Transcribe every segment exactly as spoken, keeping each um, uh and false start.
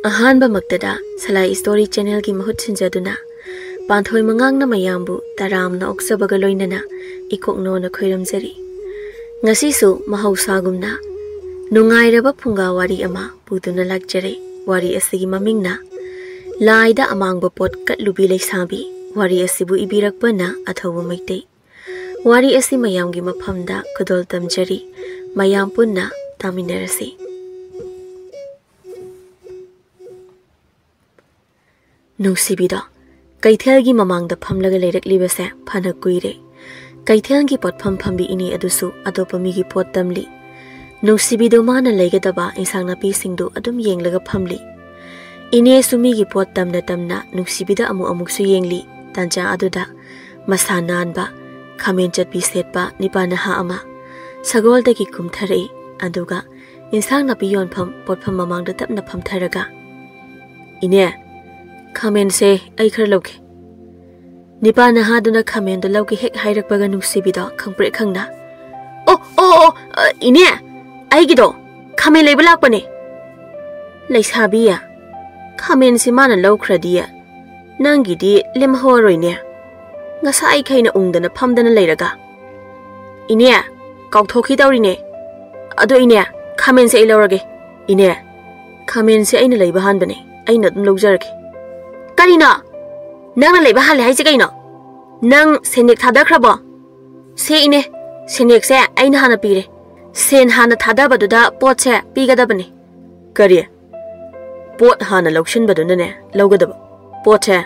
ꯑꯍꯥꯟꯕꯃꯛꯇꯗ ꯁꯂꯥꯏ story ꯆꯦꯅꯦꯜꯒꯤ ꯃꯍꯨꯠ ꯁꯤꯟꯖꯗꯨꯅ ꯄꯥꯟꯊꯣꯏ ꯃꯉꯥꯡꯅ ꯃꯌꯥꯝꯕꯨ ꯇꯔꯥꯝꯅ ꯑꯣꯛꯆꯕꯒ ꯂꯣꯏꯅꯅ ꯏꯀꯣꯛꯅꯣꯅ ꯈꯣꯏꯔꯝꯖꯔꯤ꯫ ꯉꯁꯤꯁꯨ ꯃꯍꯧꯁꯥꯒꯨꯝꯅ ꯅꯨꯡꯉꯥꯏꯔꯕ ꯐꯨꯡꯒꯥ ꯋꯥꯔꯤ ꯑꯃ ꯄꯨꯗꯨꯅ ꯂꯥꯛꯆꯔꯦ꯫ ꯋꯥꯔꯤ ꯑꯁꯤꯒꯤ ꯃꯃꯤꯡꯅ ꯂꯥꯏꯗ ꯑꯃꯥꯡꯕ ꯄꯣꯠ ꯀꯠꯂꯨꯕꯤ ꯂꯩꯁꯥꯕꯤ꯫ ꯋꯥꯔꯤ ꯑꯁꯤꯕꯨ ꯏꯕꯤꯔꯛꯄꯅ ꯑꯊꯧꯕ ꯃꯩꯇꯩ꯫ ꯋꯥꯔꯤ ꯑꯁꯤ ꯃꯌꯥꯝꯒꯤ ꯃꯐꯝꯗ ꯈꯨꯗꯣꯜ ꯇꯝꯖꯔꯤ꯫ ꯃꯌꯥꯝ ꯄꯨꯟꯅ ꯇꯥꯃꯤꯟꯅꯔꯁꯤ꯫ ꯅꯨꯡꯁꯤꯕꯤꯗꯣ ꯀꯩꯊꯦꯜꯒꯤ ꯃꯃꯥꯡꯗ ꯐꯝꯂꯒ ꯂꯩꯔꯛꯂꯤꯕꯁꯦ ꯐꯅ ꯀꯨꯏꯔꯦ꯫ ꯀꯩꯊꯦꯜꯒꯤ ꯄꯣꯠꯐꯝ ꯐꯝꯕꯤ ꯏꯅꯦ ꯑꯗꯨꯁꯨ ꯑꯇꯣꯞꯄ ꯃꯤꯒꯤ ꯄꯣꯠ ꯇꯝꯂꯤ꯫ ꯅꯨꯡꯁꯤꯕꯤꯗꯣ ꯃꯥꯅ ꯂꯩꯒꯗꯕ ꯏꯟꯁꯥꯡ ꯅꯥꯄꯤꯁꯤꯡꯗꯨ ꯑꯗꯨꯝ ꯌꯦꯡꯂꯒ ꯐꯝꯂꯤ꯫ ꯏꯅꯦꯁꯨ ꯃꯤꯒꯤ ꯄꯣꯠ ꯇꯝꯅ ꯇꯝꯅ ꯅꯨꯡꯁꯤꯕꯤꯗ ꯑꯃꯨꯛ ꯑꯃꯨꯛꯁꯨ ꯌꯦꯡꯂꯤ꯫ ꯇꯥꯟꯖꯥ ꯑꯗꯨꯗ ꯃꯁꯥ ꯅꯥꯟꯕ, ꯈꯥꯃꯦꯟ ꯆꯠꯄꯤ ꯁꯦꯠꯄ ꯅꯤꯄꯥ ꯅꯍꯥ ꯑꯃ ꯁꯒꯣꯜꯗꯒꯤ ꯀꯨꯝꯊꯔꯛꯏ꯫ ꯑꯗꯨꯒ ꯏꯟꯁꯥꯡ ꯅꯥꯄꯤ ꯌꯣꯟꯐꯝ ꯄꯣꯠꯐꯝ ꯃꯃꯥꯡꯗ ꯇꯞꯅ ꯐꯝꯊꯔꯒ, "ꯏꯅꯦ, ꯈꯥꯃꯦꯟꯁꯦ ꯑꯩ ꯈꯔ ꯂꯧꯒꯦ꯫" ꯅꯤꯄꯥ ꯅꯍꯥꯗꯨꯅ ꯈꯥꯃꯦꯟꯗꯨ ꯂꯧꯒꯦ ꯍꯦꯛ ꯍꯥꯏꯔꯛꯄꯒ ꯅꯨꯡꯁꯤꯕꯤꯗꯣ ꯈꯪꯄ꯭ꯔꯦꯛ ꯈꯪꯅ, "ꯑꯣ, ꯑꯣ, ꯑꯣ, ꯑ, ꯏꯅꯦ, ꯑꯩꯒꯤꯗꯣ ꯈꯥꯃꯦꯟ ꯂꯩꯕ ꯂꯥꯛꯄꯅꯦ꯫" "ꯂꯩꯁꯥꯕꯤ, ꯈꯥꯃꯦꯟꯁꯤ ꯃꯥꯅ ꯂꯧꯈ꯭ꯔꯗꯤ ꯅꯪꯒꯤꯗꯤ ꯂꯦꯝꯍꯧꯔꯔꯣꯏꯅꯦ꯫ ꯉꯁꯥꯏꯈꯩꯅ ꯎꯪꯗꯅ ꯐꯝꯗꯅ ꯂꯩꯔꯒ꯫" "ꯏꯅꯦ, ꯀꯥꯎꯊꯣꯛꯈꯤ ꯇꯧꯔꯤꯅꯦ꯫ ꯑꯗꯣ ꯏꯅꯦ, ꯈꯥꯃꯦꯟꯁꯦ ꯑꯩ ꯂꯧꯔꯒꯦ꯫" "ꯏꯅꯦ, ꯈꯥꯃꯦꯟꯁꯦ ꯑꯩꯅ ꯂꯩꯕ ꯍꯥꯟꯕꯅꯦ, ꯑꯩꯅ ꯑꯗꯨꯝ ꯂꯧꯖꯔꯒꯦ꯫" "ꯀꯔꯤꯅꯣ? ꯅꯪꯅ ꯂꯩꯕ ꯍꯥꯜꯂꯦ ꯍꯥꯏꯁꯦ ꯀꯩꯅꯣ? ꯅꯪ ꯁꯦꯟꯌꯦꯛ ꯊꯥꯗꯈ꯭ꯔꯕꯣ?" "ꯁꯦ ꯏꯅꯦ, ꯁꯦꯟꯌꯦꯛꯁꯦ ꯑꯩꯅ ꯍꯥꯟꯅ ꯄꯤꯔꯦ꯫ ꯁꯦꯟ ꯍꯥꯟꯅ ꯊꯥꯗꯕꯗꯨꯗ ꯄꯣꯠꯁꯦ ꯄꯤꯒꯗꯕꯅꯦ꯫" "ꯀꯔꯤ? ꯄꯣꯠ ꯍꯥꯟꯅ ꯂꯧꯁꯤꯟꯕꯗꯨꯅꯅꯦ ꯂꯧꯒꯗꯕ? ꯄꯣꯠꯁꯦ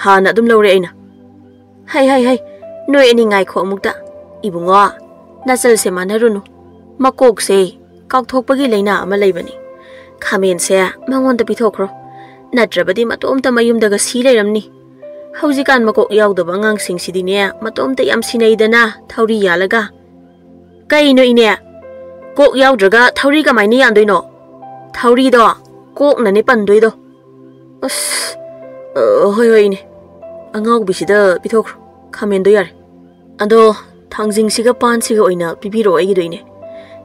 ꯍꯥꯟꯅ ꯑꯗꯨꯝ ꯂꯧꯔꯦ ꯑꯩꯅ꯫" "ꯍꯩ, ꯍꯩ, ꯍꯩ, ꯅꯣꯏ ꯑꯅꯤ ꯉꯥꯏꯈꯣ ꯑꯃꯨꯛꯇ꯫ ꯏꯕꯨꯡꯉꯣ, ꯅꯆꯜꯁꯦ ꯃꯥꯟꯅꯔꯨꯅꯨ꯫ ꯃꯀꯣꯛꯁꯦ ꯀꯥꯎꯊꯣꯛꯄꯒꯤ ꯂꯥꯏꯅꯥ ꯑꯃ ꯂꯩꯕꯅꯤ꯫ ꯈꯥꯃꯦꯟꯁꯦ ꯃꯉꯣꯟꯗ ꯄꯤꯊꯣꯛꯈ꯭ꯔꯣ꯫ ꯅꯠꯇ꯭ꯔꯕꯗꯤ ꯃꯇꯣꯝꯇ ꯃꯌꯨꯝꯗꯒ ꯁꯤ ꯂꯩꯔꯝꯅꯤ꯫ ꯍꯧꯖꯤꯛꯀꯥꯟ ꯃꯀꯣꯛ ꯌꯥꯎꯗꯕ ꯑꯉꯥꯡꯁꯤꯡꯁꯤꯗꯤꯅꯦ, ꯃꯇꯣꯝꯇ ꯌꯥꯝ ꯁꯤꯅꯩꯗꯅ, ꯊꯧꯔꯤ ꯌꯥꯜꯂꯒ꯫" "ꯀꯩꯅꯣ ꯏꯅꯦ? ꯀꯣꯛ ꯌꯥꯎꯗ꯭ꯔꯒ ꯊꯧꯔꯤ ꯀꯃꯥꯏꯅ ꯌꯥꯟꯗꯣꯏꯅꯣ? ꯊꯧꯔꯤꯗꯣ ꯀꯣꯛꯅꯅꯦ ꯄꯟꯗꯣꯏꯗꯣ꯫" "ꯑꯁ, ꯑ, ꯍꯣꯏ, ꯍꯣꯏ, ꯏꯅꯦ꯫ ꯑꯉꯥꯎꯕꯤꯁꯤꯗ ꯄꯤꯊꯣꯛꯈ꯭ꯔꯣ꯫ ꯈꯥꯃꯦꯟꯗꯣ ꯌꯥꯔꯦ꯫ ꯑꯗꯣ ꯊꯥꯡꯖꯤꯡꯁꯤꯒ ꯄꯥꯟꯁꯤꯒ ꯑꯣꯏꯅ ꯄꯤꯕꯤꯔꯛꯑꯣ ꯑꯩꯒꯤꯗꯣ, ꯏꯅꯦ꯫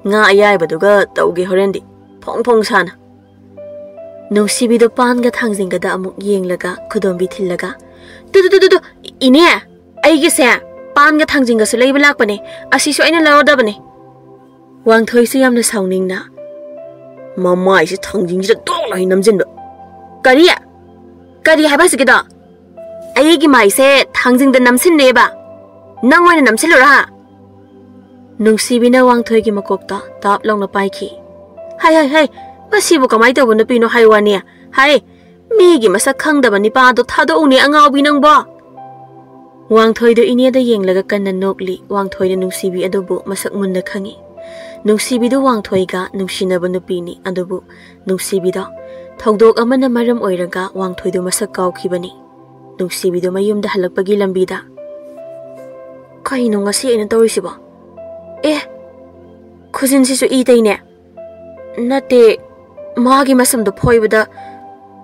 ꯉꯥ ꯑꯌꯥꯏꯕꯗꯨꯒ ꯇꯧꯒꯦ ꯍꯣꯔꯦꯟꯗꯤ꯫ ꯐꯣꯡ ꯐꯣꯡ ꯁꯥꯅ꯫" ꯅꯨꯡꯁꯤꯕꯤꯗꯣ ꯄꯥꯟꯒ ꯊꯥꯡꯖꯤꯡꯒꯗ ꯑꯃꯨꯛ ꯌꯦꯡꯂꯒ ꯈꯨꯗꯣꯝꯕꯤ ꯊꯤꯜꯂꯒ, "ꯇꯨ, ꯇꯨ, ꯇꯨ, ꯇꯨ, ꯇꯨ, ꯏꯅꯦ, ꯑꯩꯒꯤꯁꯦ ꯄꯥꯟꯒ ꯊꯥꯡꯖꯤꯡꯒꯁꯨ ꯂꯩꯕ ꯂꯥꯛꯄꯅꯦ, ꯑꯁꯤꯁꯨ ꯑꯩꯅ ꯂꯧꯔꯗꯕꯅꯦ꯫" ꯋꯥꯡꯊꯣꯏꯁꯨ ꯌꯥꯝꯅ ꯁꯥꯎꯅꯤꯡꯅ, "ꯃꯃꯥꯏꯁꯦ ꯊꯥꯡꯖꯤꯡꯁꯤꯗ ꯗꯣꯛ ꯂꯥꯎ ꯅꯝꯁꯤꯟꯕ꯫ ꯀꯔꯤ? ꯀꯔꯤ ꯍꯥꯏꯕ ꯍꯧꯖꯤꯛꯀꯤꯗꯣ? ꯑꯩꯒꯤ ꯃꯥꯏꯁꯦ ꯊꯥꯡꯖꯤꯡꯗ ꯅꯝꯁꯤꯟꯅꯦꯕ? ꯅꯪ ꯑꯣꯏꯅ ꯅꯝꯁꯤꯜꯂꯨꯔꯥ?" ꯅꯨꯡꯁꯤꯕꯤꯅ ꯋꯥꯡꯊꯣꯏꯒꯤ ꯃꯀꯣꯛꯇ ꯇꯥꯞ ꯂꯥꯎꯅ ꯄꯥꯏꯈꯤ꯫ "ꯍꯩ, ꯍꯩ, ꯍꯩ, ꯃꯁꯤꯕꯨ ꯀꯃꯥꯏ ꯇꯧꯕ ꯅꯨꯄꯤꯅꯣ ꯍꯥꯏ ꯋꯥꯅꯤ? ꯍꯩ, ꯃꯤꯒꯤ ꯃꯁꯛ ꯈꯪꯗꯕ ꯅꯤꯄꯥꯗꯣ ꯊꯥꯗꯣꯛꯎꯅꯦ, ꯑꯉꯥꯎꯕꯤ ꯅꯪꯕꯣ!" ꯋꯥꯡꯊꯣꯏꯗꯣ ꯏꯅꯦꯗ ꯌꯦꯡꯂꯒ ꯀꯟꯅ ꯅꯣꯛꯂꯤ꯫ ꯋꯥꯡꯊꯣꯏꯅ ꯅꯨꯡꯁꯤꯕꯤ ꯑꯗꯨꯕꯨ ꯃꯁꯛ ꯃꯨꯟꯅ ꯈꯪꯏ꯫ ꯅꯨꯡꯁꯤꯕꯤꯗꯨ ꯋꯥꯡꯊꯣꯏꯒ ꯅꯨꯡꯁꯤꯅꯕ ꯅꯨꯄꯤꯅꯤ, ꯑꯗꯨꯕꯨ ꯅꯨꯡꯁꯤꯕꯤꯗꯣ ꯊꯧꯗꯣꯛ ꯑꯃꯅ ꯃꯔꯝ ꯑꯣꯏꯔꯒ ꯋꯥꯡꯊꯣꯏꯗꯨ ꯃꯁꯛ ꯀꯥꯎꯈꯤꯕꯅꯤ꯫ ꯅꯨꯡꯁꯤꯕꯤꯗꯨ ꯃꯌꯨꯝꯗ ꯍꯜꯂꯛꯄꯒꯤ ꯂꯝꯕꯤꯗ, "ꯀꯩꯅꯣ ꯉꯁꯤ ꯑꯩꯅ ꯇꯧꯔꯤꯁꯤꯕꯣ? ꯑꯦ, ꯈꯨꯖꯤꯟꯁꯤꯁꯨ ꯏ ꯇꯩꯅꯦ꯫ ꯅꯠꯇꯦ, ꯃꯥꯒꯤ ꯃꯁꯝꯗꯣ ꯐꯣꯏꯕꯗ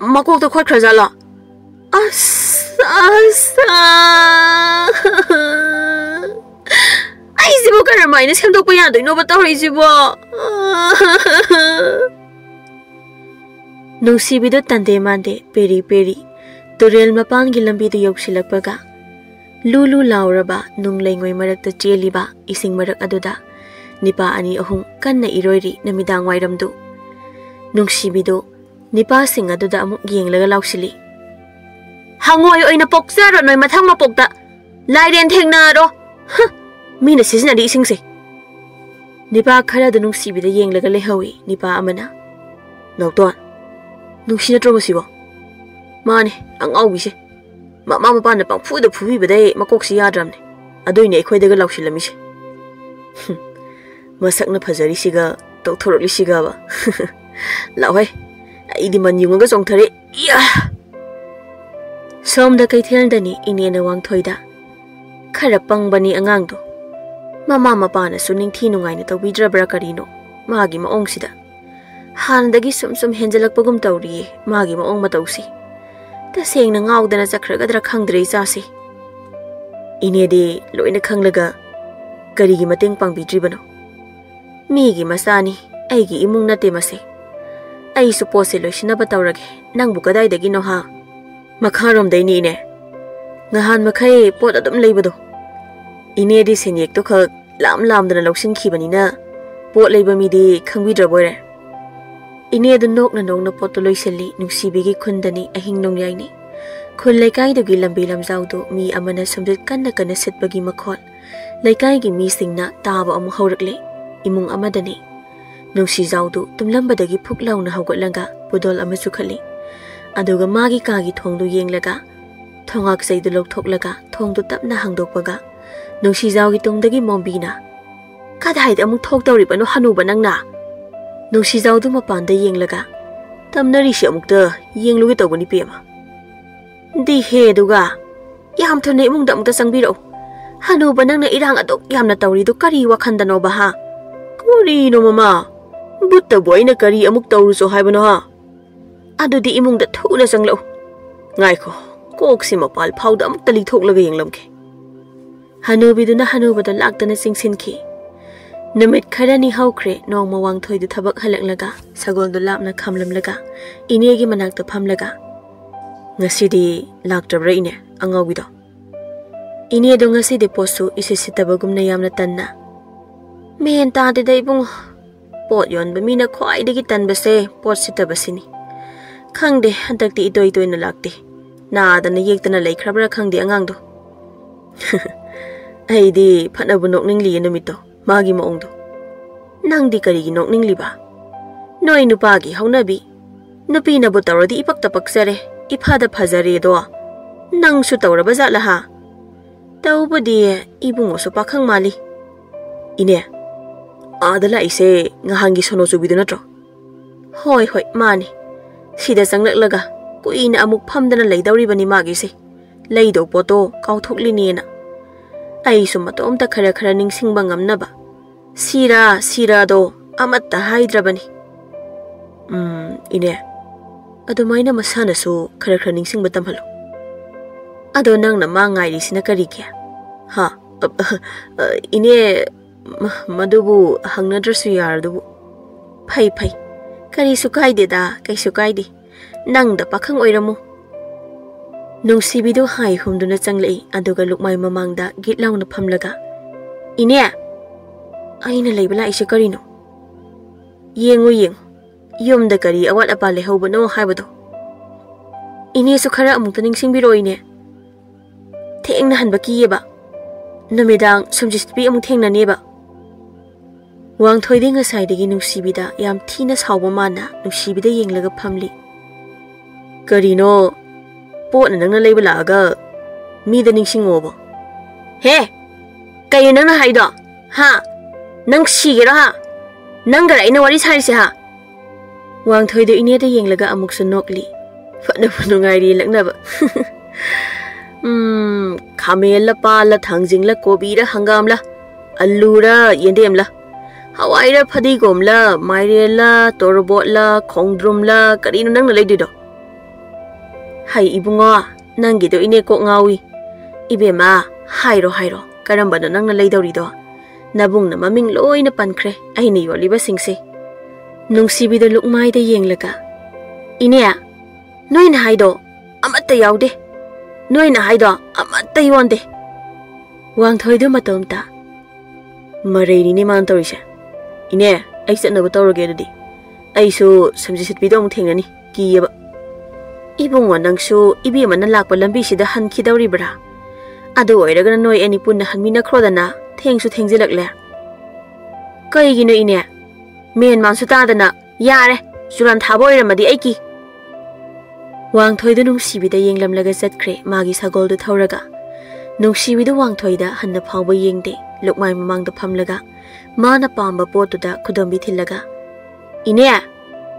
ꯃꯀꯣꯛꯇ ꯈꯣꯠꯈ꯭ꯔꯖꯥꯠꯂꯣ? ꯑꯁ, ꯑꯁ, ꯑꯥ! ꯑꯩꯁꯤꯕꯨ ꯀꯔꯝꯍꯥꯏꯅ ꯁꯦꯝꯗꯣꯛꯄ ꯌꯥꯗꯣꯏꯅꯣꯕ ꯇꯧꯔꯤꯁꯤꯕꯣ?" ꯅꯨꯡꯁꯤꯕꯤꯗꯣ ꯇꯟꯗꯦ ꯃꯥꯟꯗꯦ ꯄꯦꯔꯤ ꯄꯦꯔꯤ ꯇꯨꯔꯦꯜ ꯃꯄꯥꯟꯒꯤ ꯂꯝꯕꯤꯗꯨ ꯌꯧꯁꯤꯜꯂꯛꯄꯒ, ꯂꯨ ꯂꯨ ꯂꯥꯎꯔꯕ ꯅꯨꯡ ꯂꯩꯉꯣꯏ ꯃꯔꯛꯇ ꯆꯦꯜꯂꯤꯕ ꯏꯁꯤꯡ ꯃꯔꯛ ꯑꯗꯨꯗ ꯅꯤꯄꯥ ꯑꯅꯤ ꯑꯍꯨꯝ ꯀꯟꯅ ꯏꯔꯣꯏꯔꯤ ꯅꯨꯃꯤꯗꯥꯡ ꯋꯥꯏꯔꯝꯗꯨ꯫ ꯅꯨꯡꯁꯤꯕꯤꯗꯨ ꯅꯤꯄꯥꯁꯤꯡ ꯑꯗꯨꯗ ꯑꯃꯨꯛ ꯌꯦꯡꯂꯒ ꯂꯥꯎꯁꯤꯜꯂꯤ, "ꯍꯉꯣꯏ ꯑꯣꯏꯅ ꯄꯣꯛꯆꯔꯣ ꯅꯣꯏ ꯃꯊꯪ ꯃꯄꯣꯛꯇ꯫ ꯂꯥꯏꯔꯦꯟ ꯊꯦꯡꯅꯔꯣ꯫ ꯍ! ꯃꯤꯅ ꯁꯤꯖꯤꯟꯅꯔꯤ ꯏꯁꯤꯡꯁꯦ꯫" ꯅꯤꯄꯥ ꯈꯔꯗꯨ ꯅꯨꯡꯁꯤꯕꯤꯗ ꯌꯦꯡꯂꯒ ꯂꯩꯍꯧꯏ꯫ ꯅꯤꯄꯥ ꯑꯃꯅ, "ꯅꯥꯎꯇꯣꯟ, ꯅꯨꯡꯁꯤ ꯅꯠꯇ꯭ꯔꯣ ꯃꯁꯤꯕꯣ?" "ꯃꯥꯅꯦ, ꯑꯉꯥꯎꯕꯤꯁꯦ꯫ ꯃꯃꯥ ꯃꯄꯥꯅ ꯄꯪꯐꯨꯗ ꯐꯨꯕꯤꯕꯗꯩ ꯃꯀꯣꯛꯁꯤ ꯌꯥꯗ꯭ꯔꯕꯅꯦ꯫ ꯑꯗꯨꯏꯅꯦ ꯑꯩꯈꯣꯏꯗꯒ ꯂꯥꯎꯁꯤꯜꯂꯝꯃꯤꯁꯦ꯫ ꯍꯨꯝ, ꯃꯁꯛꯅ ꯐꯖꯔꯤꯁꯤꯒ ꯇꯧꯊꯣꯔꯛꯂꯤꯁꯤꯒꯕ꯫ ꯂꯥꯎꯍꯩ, ꯑꯩꯗꯤ ꯃꯟ ꯌꯨꯡꯉꯒ ꯆꯣꯡꯊꯔꯦ꯫ ꯏꯌꯥ!" ꯁꯣꯝꯗ ꯀꯩꯊꯦꯜꯗꯅꯤ ꯏꯅꯦꯅ ꯋꯥꯡꯊꯣꯏꯗ, "ꯈꯔ ꯄꯪꯕꯅꯤ ꯑꯉꯥꯡꯗꯣ꯫ ꯃꯃꯥ ꯃꯄꯥꯅꯁꯨ ꯅꯤꯡꯊꯤ ꯅꯨꯡꯉꯥꯏꯅ ꯇꯧꯕꯤꯗ꯭ꯔꯕ꯭ꯔꯥ ꯀꯔꯤꯅꯣ ꯃꯥꯒꯤ ꯃꯑꯣꯡꯁꯤꯗ꯫ ꯍꯥꯟꯅꯗꯒꯤ ꯁꯨꯝ ꯁꯨꯝ ꯍꯦꯟꯖꯜꯂꯛꯄꯒꯨꯝ ꯇꯧꯔꯤꯌꯦ ꯃꯥꯒꯤ ꯃꯑꯣꯡ ꯃꯇꯧꯁꯤ꯫ ꯇꯁꯦꯡꯅ ꯉꯥꯎꯗꯅ ꯆꯠꯈ꯭ꯔꯒꯗ꯭ꯔꯥ ꯈꯪꯗ꯭ꯔꯦ ꯏꯆꯥꯁꯦ꯫" ꯏꯅꯦꯗꯤ ꯂꯣꯏꯅ ꯈꯪꯂꯒ ꯀꯔꯤꯒꯤ ꯃꯇꯦꯡ ꯄꯥꯡꯕꯤꯗ꯭ꯔꯤꯕꯅꯣ? ꯃꯤꯒꯤ ꯃꯆꯥꯅꯤ, ꯑꯩꯒꯤ ꯏꯃꯨꯡ ꯅꯠꯇꯦ ꯃꯁꯦ꯫ ꯑꯩꯁꯨ ꯄꯣꯠꯁꯦ ꯂꯣꯏꯁꯤꯟꯅꯕ ꯇꯧꯔꯒꯦ꯫ ꯅꯪꯕꯨ ꯀꯗꯥꯏꯗꯒꯤꯅꯣ ꯍꯥ? ꯃꯈꯥꯔꯣꯝꯗꯩꯅꯤ ꯏꯅꯦ꯫ ꯉꯍꯥꯟ ꯃꯈꯩ ꯄꯣꯠ ꯑꯗꯨꯝ ꯂꯩꯕꯗꯣ꯫ ꯏꯅꯦꯗꯤ ꯁꯦꯟꯌꯦꯛꯇꯣ ꯈꯛ ꯂꯥꯝ ꯂꯥꯝꯗꯅ ꯂꯧꯁꯤꯟꯈꯤꯕꯅꯤꯅ ꯄꯣꯠ ꯂꯩꯕ ꯃꯤꯗꯤ ꯈꯪꯕꯤꯗ꯭ꯔꯕꯣꯏꯔꯦ꯫ ꯏꯅꯦꯗꯨ ꯅꯣꯛꯅ ꯅꯣꯛꯅ ꯄꯣꯠꯇꯨ ꯂꯣꯏꯁꯤꯜꯂꯤ꯫ ꯅꯨꯡꯁꯤꯕꯤꯒꯤ ꯈꯨꯟꯗꯅꯤ, ꯑꯍꯤꯡ ꯅꯣꯡꯌꯥꯏꯅꯤ꯫ ꯈꯨꯜ ꯂꯩꯀꯥꯏꯗꯨꯒꯤ ꯂꯝꯕꯤ ꯂꯝꯖꯥꯎꯗꯨ ꯃꯤ ꯑꯃꯅ ꯁꯨꯝꯖꯤꯠ ꯀꯟꯅ ꯀꯟꯅ ꯁꯤꯠꯄꯒꯤ ꯃꯈꯣꯜ ꯂꯩꯀꯥꯏꯒꯤ ꯃꯤꯁꯤꯡꯅ ꯇꯥꯕ ꯑꯃꯨꯛ ꯍꯧꯔꯛꯂꯦ꯫ ꯏꯃꯨꯡ ꯑꯃꯗꯅꯤ꯫ ꯅꯨꯡꯁꯤꯖꯥꯎꯗꯨ ꯇꯨꯝꯂꯝꯕꯗꯒꯤ ꯐꯨꯛ ꯂꯥꯎꯅ ꯍꯧꯒꯠꯂꯒ ꯄꯨꯗꯣꯜ ꯑꯃ ꯆꯨꯈꯠꯂꯤ꯫ ꯑꯗꯨꯒ ꯃꯥꯒꯤ ꯀꯥꯒꯤ ꯊꯣꯡꯗꯨ ꯌꯦꯡꯂꯒ ꯊꯣꯡꯉꯥꯛꯆꯩꯗꯨ ꯂꯧꯊꯣꯛꯂꯒ ꯊꯣꯡꯗꯨ ꯇꯞꯅ ꯍꯥꯡꯗꯣꯛꯄꯒ ꯅꯨꯡꯁꯤꯖꯥꯎꯒꯤ ꯇꯨꯡꯗꯒꯤ ꯃꯣꯝꯕꯤꯅ, "ꯀꯗꯥꯏꯗ ꯑꯃꯨꯛ ꯊꯣꯛꯇꯧꯔꯤꯕꯅꯣ ꯍꯅꯨꯕ ꯅꯪꯅ?" ꯅꯨꯡꯁꯤꯖꯥꯎꯗꯨ ꯃꯄꯥꯟꯗ ꯌꯦꯡꯂꯒ, "ꯇꯝꯅꯔꯤꯁꯤ ꯑꯃꯨꯛꯇ ꯌꯦꯡꯂꯨꯒꯦ ꯇꯧꯕꯅꯤ ꯄꯦꯝꯃ꯫ ꯗꯤ ꯍꯦ ꯑꯗꯨꯒ ꯌꯥꯝ ꯊꯨꯅ ꯏꯃꯨꯡꯗ ꯑꯃꯨꯛꯇ ꯆꯪꯕꯤꯔꯛꯎ꯫ ꯍꯅꯨꯕ ꯅꯪꯅ ꯏꯔꯥꯡ ꯑꯗꯨꯛ ꯌꯥꯝꯅ ꯇꯧꯔꯤꯗꯨ ꯀꯔꯤ ꯋꯥꯈꯟꯗꯅꯣꯕ ꯍꯥ?" "ꯀꯔꯤꯅꯣ ꯃꯃꯥ? ꯕꯨꯠꯇꯕꯨ ꯑꯩꯅ ꯀꯔꯤ ꯑꯃꯨꯛ ꯇꯧꯔꯨꯆꯣ ꯍꯥꯏꯕꯅꯣ ꯍꯥ?" "ꯑꯗꯨꯗꯤ ꯏꯃꯨꯡꯗ ꯊꯨꯅ ꯆꯪꯂꯛꯎ꯫ ꯉꯥꯏꯈꯣ, ꯀꯣꯛꯁꯤ ꯃꯄꯥꯜ ꯐꯥꯎꯗ ꯑꯃꯨꯛꯇ ꯂꯤꯊꯣꯛꯂꯒ ꯌꯦꯡꯂꯝꯒꯦ꯫" ꯍꯅꯨꯕꯤꯗꯨꯅ ꯍꯅꯨꯕꯗ ꯂꯥꯛꯇꯅ ꯆꯤꯡꯁꯤꯟꯈꯤ꯫ ꯅꯨꯃꯤꯠ ꯈꯔꯅꯤ ꯍꯧꯈ꯭ꯔꯦ꯫ ꯅꯣꯡꯃ ꯋꯥꯡꯊꯣꯏꯗꯨ ꯊꯕꯛ ꯍꯜꯂꯛꯂꯒ ꯁꯒꯣꯜꯗꯨ ꯂꯥꯞꯅ ꯈꯥꯝꯂꯝꯂꯒ ꯏꯅꯦꯒꯤ ꯃꯅꯥꯛꯇ ꯐꯝꯂꯒ, "ꯉꯁꯤꯗꯤ ꯂꯥꯛꯇꯕ꯭ꯔꯥ ꯏꯅꯦ ꯑꯉꯥꯎꯕꯤꯗꯣ?" ꯏꯅꯦꯗꯣ ꯉꯁꯤꯗꯤ ꯄꯣꯠꯁꯨ ꯏꯁꯤꯠ ꯁꯤꯠꯇꯕꯒꯨꯝꯅ ꯌꯥꯝꯅ ꯇꯟꯅ, "ꯃꯦꯟ ꯇꯥꯗꯦꯗ ꯏꯕꯨꯡꯉꯣ꯫ ꯄꯣꯠ ꯌꯣꯟꯕ ꯃꯤꯅ ꯈ꯭ꯋꯥꯏꯗꯒꯤ ꯇꯟꯕꯁꯦ ꯄꯣꯠ ꯁꯤꯠꯇꯕꯁꯤꯅꯤ꯫ ꯈꯪꯗꯦ, ꯍꯟꯗꯛꯇꯤ ꯏꯇꯣꯏ ꯇꯣꯏꯅ ꯂꯥꯛꯇꯦ꯫ ꯅꯥꯗꯅ ꯌꯦꯛꯇꯅ ꯂꯩꯈ꯭ꯔꯕ꯭ꯔꯥ ꯈꯪꯗꯦ ꯑꯉꯥꯡꯗꯣ꯫" "ꯑꯩꯗꯤ ꯐꯅꯕꯨ ꯅꯣꯛꯅꯤꯡꯂꯤꯌꯦ ꯅꯨꯃꯤꯠꯇꯣ, ꯃꯥꯒꯤ ꯃꯑꯣꯡꯗꯣ꯫" "ꯅꯪꯗꯤ ꯀꯔꯤꯒꯤ ꯅꯣꯛꯅꯤꯡꯂꯤꯕ? ꯅꯣꯏ ꯅꯨꯄꯥꯒꯤ ꯍꯧꯅꯕꯤ꯫ ꯅꯨꯄꯤꯅꯕꯨ ꯇꯧꯔꯗꯤ ꯏꯄꯛꯇ ꯄꯛꯆꯔꯦ, ꯏꯐꯗ ꯐꯖꯔꯦꯗꯣ꯫ ꯅꯪꯁꯨ ꯇꯧꯔꯕ ꯖꯥꯠꯂ ꯍꯥ? ꯇꯧꯕꯗꯤ ꯏꯕꯨꯡꯉꯣꯁꯨ ꯄꯥꯈꯪ ꯃꯥꯜꯂꯤ꯫" "ꯏꯅꯦ, ꯑꯥꯗ ꯂꯥꯛꯏꯁꯦ ꯉꯍꯥꯟꯒꯤ ꯁꯣꯅꯣ ꯆꯨꯕꯤꯗꯨ ꯅꯠꯇ꯭ꯔꯣ?" "ꯍꯣꯏ, ꯍꯣꯏ, ꯃꯥꯅꯤ꯫ ꯁꯤꯗ ꯆꯪꯂꯛꯂꯒ ꯀꯨꯏꯅ ꯑꯃꯨꯛ ꯐꯝꯗꯅ ꯂꯩꯗꯧꯔꯤꯕꯅꯤ ꯃꯥꯒꯤꯁꯦ, ꯂꯩꯗꯧ ꯄꯣꯠꯇꯣ ꯀꯥꯎꯊꯣꯛꯂꯤꯅꯦꯅ꯫ ꯑꯩꯁꯨ ꯃꯇꯣꯝꯇ ꯈꯔ ꯈꯔ ꯅꯤꯡꯁꯤꯡꯕ ꯉꯝꯅꯕ ꯁꯤꯔꯥ ꯁꯤꯔꯥꯗꯣ ꯑꯃꯠꯇ ꯍꯥꯏꯗ꯭ꯔꯕꯅꯤ꯫" "ꯎꯝ, ꯏꯅꯦ, ꯑꯗꯨꯃꯥꯏꯅ ꯃꯁꯥꯅꯁꯨ ꯈꯔ ꯈꯔ ꯅꯤꯡꯁꯤꯡꯕ ꯇꯝꯍꯜꯂꯨ꯫" "ꯑꯗꯣ ꯅꯪꯅ ꯃꯥ ꯉꯥꯏꯔꯤꯁꯤꯅ ꯀꯔꯤꯒꯤ? ꯍꯥ?" "ꯑ, ꯑ, ꯑ, ꯏꯅꯦ, ꯃ-, ꯃꯗꯨꯕꯨ ꯍꯪꯅꯗ꯭ꯔꯁꯨ ꯌꯥꯔꯗꯨꯕꯨ꯫" "ꯐꯩ, ꯐꯩ꯫ "ꯀꯔꯤꯁꯨ ꯀꯥꯏꯗꯦꯗ, ꯀꯩꯁꯨ ꯀꯥꯏꯗꯦ꯫ ꯅꯪꯗ ꯄꯥꯈꯪ ꯑꯣꯏꯔꯝꯃꯨ꯫" ꯅꯨꯡꯁꯤꯕꯤꯗꯨ ꯍꯥꯏ ꯍꯨꯝꯗꯨꯅ ꯆꯪꯂꯛꯏ, ꯑꯗꯨꯒ ꯂꯨꯛꯃꯥꯏ ꯃꯃꯥꯡꯗ ꯒꯤꯠ ꯂꯥꯎꯅ ꯐꯝꯂꯒ, "ꯏꯅꯦ, ꯑꯩꯅ ꯂꯩꯕ ꯂꯥꯛꯏꯁꯦ ꯀꯔꯤꯅꯣ? ꯌꯦꯡꯉꯨ, ꯌꯦꯡꯉꯨ, ꯌꯨꯝꯗ ꯀꯔꯤ ꯑꯋꯥꯠ ꯑꯄꯥ ꯂꯩꯍꯧꯕꯅꯣ ꯍꯥꯏꯕꯗꯣ꯫ ꯏꯅꯦꯁꯨ ꯈꯔ ꯑꯃꯨꯛꯇ ꯅꯤꯡꯁꯤꯡꯕꯤꯔꯛꯑꯣ, ꯏꯅꯦ꯫ ꯊꯦꯡꯅ ꯍꯟꯕ ꯀꯤꯌꯦꯕ꯫ ꯅꯨꯃꯤꯗꯥꯡ ꯁꯨꯝꯖꯤꯠꯄꯤ ꯑꯃꯨꯛ ꯊꯦꯡꯅꯅꯦꯕ꯫" ꯋꯥꯡꯊꯣꯏꯗꯤ ꯉꯁꯥꯏꯗꯒꯤ ꯅꯨꯡꯁꯤꯕꯤꯗ ꯌꯥꯝ ꯊꯤꯅ ꯁꯥꯎꯕ ꯃꯥꯅ ꯅꯨꯡꯁꯤꯕꯤꯗ ꯌꯦꯡꯂꯒ ꯐꯝꯂꯤ꯫ "ꯀꯔꯤꯅꯣ? ꯄꯣꯠꯅ ꯅꯪꯅ ꯂꯩꯕ ꯂꯥꯛꯑꯒ ꯃꯤꯗ ꯅꯤꯡꯁꯤꯡꯉꯣꯕꯣ? ꯍꯦ! ꯀꯩꯅꯣ ꯅꯪꯅ ꯍꯥꯏꯗꯣ? ꯍꯥ? ꯅꯪ ꯁꯤꯒꯦꯔꯣ, ꯍꯥ? ꯅꯪꯒꯔ ꯑꯩꯅ ꯋꯥꯔꯤ ꯁꯥꯔꯤꯁꯦ, ꯍꯥ?" ꯋꯥꯡꯊꯣꯏꯗꯣ ꯏꯅꯦꯗ ꯌꯦꯡꯂꯒ ꯑꯃꯨꯛꯁꯨ ꯅꯣꯛꯂꯤ꯫ ꯐꯅꯕꯨ ꯅꯨꯡꯉꯥꯏꯔꯤ ꯂꯛꯅꯕ꯫ "ꯎꯝ, ꯈꯥꯃꯦꯟꯂ, ꯄꯥꯜꯂ, ꯊꯥꯡꯖꯤꯡꯂ, ꯀꯣꯕꯤꯔ, ꯍꯪꯒꯥꯝꯂ, ꯑꯂꯨꯔ, ꯌꯦꯟꯗꯦꯝꯂ, ꯍꯋꯥꯏꯔ, ꯐꯗꯤꯒꯣꯝꯂ, ꯃꯥꯏꯔꯦꯜꯂ, ꯇꯣꯔꯕꯣꯠꯂ, ꯈꯣꯡꯗ꯭ꯔꯨꯝꯂ, ꯀꯔꯤꯅꯣ ꯅꯪꯅ ꯂꯩꯗꯣꯏꯗꯣ?" "ꯍꯩ ꯏꯕꯨꯡꯉꯣ, ꯅꯪꯒꯤꯗꯣ ꯏꯅꯦ ꯀꯣꯛ ꯉꯥꯎꯏ꯫ ꯏꯕꯦꯝꯃ, ꯍꯥꯏꯔꯣ, ꯍꯥꯏꯔꯣ, ꯀꯔꯝꯕꯅꯣ ꯅꯪꯅ ꯂꯩꯗꯧꯔꯤꯗꯣ? ꯅꯕꯨꯡꯅ ꯃꯃꯤꯡ ꯂꯣꯏꯅ ꯄꯟꯈ꯭ꯔꯦ, ꯑꯩꯅ ꯌꯣꯜꯂꯤꯕꯁꯤꯡꯁꯦ꯫" ꯅꯨꯡꯁꯤꯕꯤꯗ ꯂꯨꯛꯃꯥꯏꯗ ꯌꯦꯡꯂꯒ, "ꯏꯅꯦ, ꯅꯣꯏꯅ ꯍꯥꯏꯗꯣ ꯑꯃꯠꯇ ꯌꯥꯎꯗꯦ꯫ ꯅꯣꯏꯅ ꯍꯥꯏꯗꯣ ꯑꯃꯠꯇ ꯌꯣꯟꯗꯦ꯫" ꯋꯥꯡꯊꯣꯏꯗꯨ ꯃꯇꯣꯝꯇ, "ꯃꯔꯩꯅꯤꯅꯦ ꯃꯥꯅ ꯇꯧꯔꯤꯁꯦ꯫ ꯏꯅꯦ, ꯑꯩ ꯆꯠꯅꯕ ꯇꯧꯔꯒꯦ ꯑꯗꯨꯗꯤ꯫ ꯑꯩꯁꯨ ꯁꯝꯖꯤ ꯁꯤꯠꯄꯤꯗꯣ ꯑꯃꯨꯛ ꯊꯦꯡꯅꯅꯤ, ꯀꯤꯌꯦꯕ꯫" "ꯏꯕꯨꯡꯉꯣ, ꯅꯪꯁꯨ ꯏꯕꯦꯝꯃꯅ ꯂꯥꯛꯄ ꯂꯝꯕꯤꯁꯤꯗ ꯍꯟꯈꯤꯗꯧꯔꯤꯕ꯭ꯔꯥ? ꯑꯗꯨ ꯑꯣꯏꯔꯒꯅ ꯅꯣꯏ ꯑꯅꯤ ꯄꯨꯟꯅ ꯍꯟꯃꯤꯟꯅꯈ꯭ꯔꯣꯗꯅ, ꯊꯦꯡꯁꯨ ꯊꯦꯡꯖꯤꯜꯂꯛꯂꯦ꯫" "ꯀꯩꯒꯤꯅꯣ ꯏꯅꯦ? ꯃꯦꯟ ꯃꯥꯟꯁꯨ ꯇꯥꯗꯅ꯫ ꯌꯥꯔꯦ, ꯆꯨꯔꯥꯟ ꯊꯥꯕ ꯑꯣꯏꯔꯝꯃꯗꯤ ꯑꯩ ꯀꯤ꯫" ꯋꯥꯡꯊꯣꯏꯗꯨ ꯅꯨꯡꯁꯤꯕꯤꯗ ꯌꯦꯡꯂꯝꯂꯒ ꯆꯠꯈ꯭ꯔꯦ ꯃꯥꯒꯤ ꯁꯒꯣꯜꯗꯨ ꯊꯧꯔꯒ꯫ ꯅꯨꯡꯁꯤꯕꯤꯗꯨ ꯋꯥꯡꯊꯣꯏꯗ ꯍꯟꯅ ꯐꯥꯎꯕ ꯌꯦꯡꯗꯦ, ꯂꯨꯛꯃꯥꯏ ꯃꯃꯥꯡꯗ ꯐꯝꯂꯒ ꯃꯥꯅ ꯄꯥꯝꯕ ꯄꯣꯠꯇꯨꯗ ꯈꯨꯗꯣꯝꯕꯤ ꯊꯤꯜꯂꯒ, "ꯏꯅꯦ,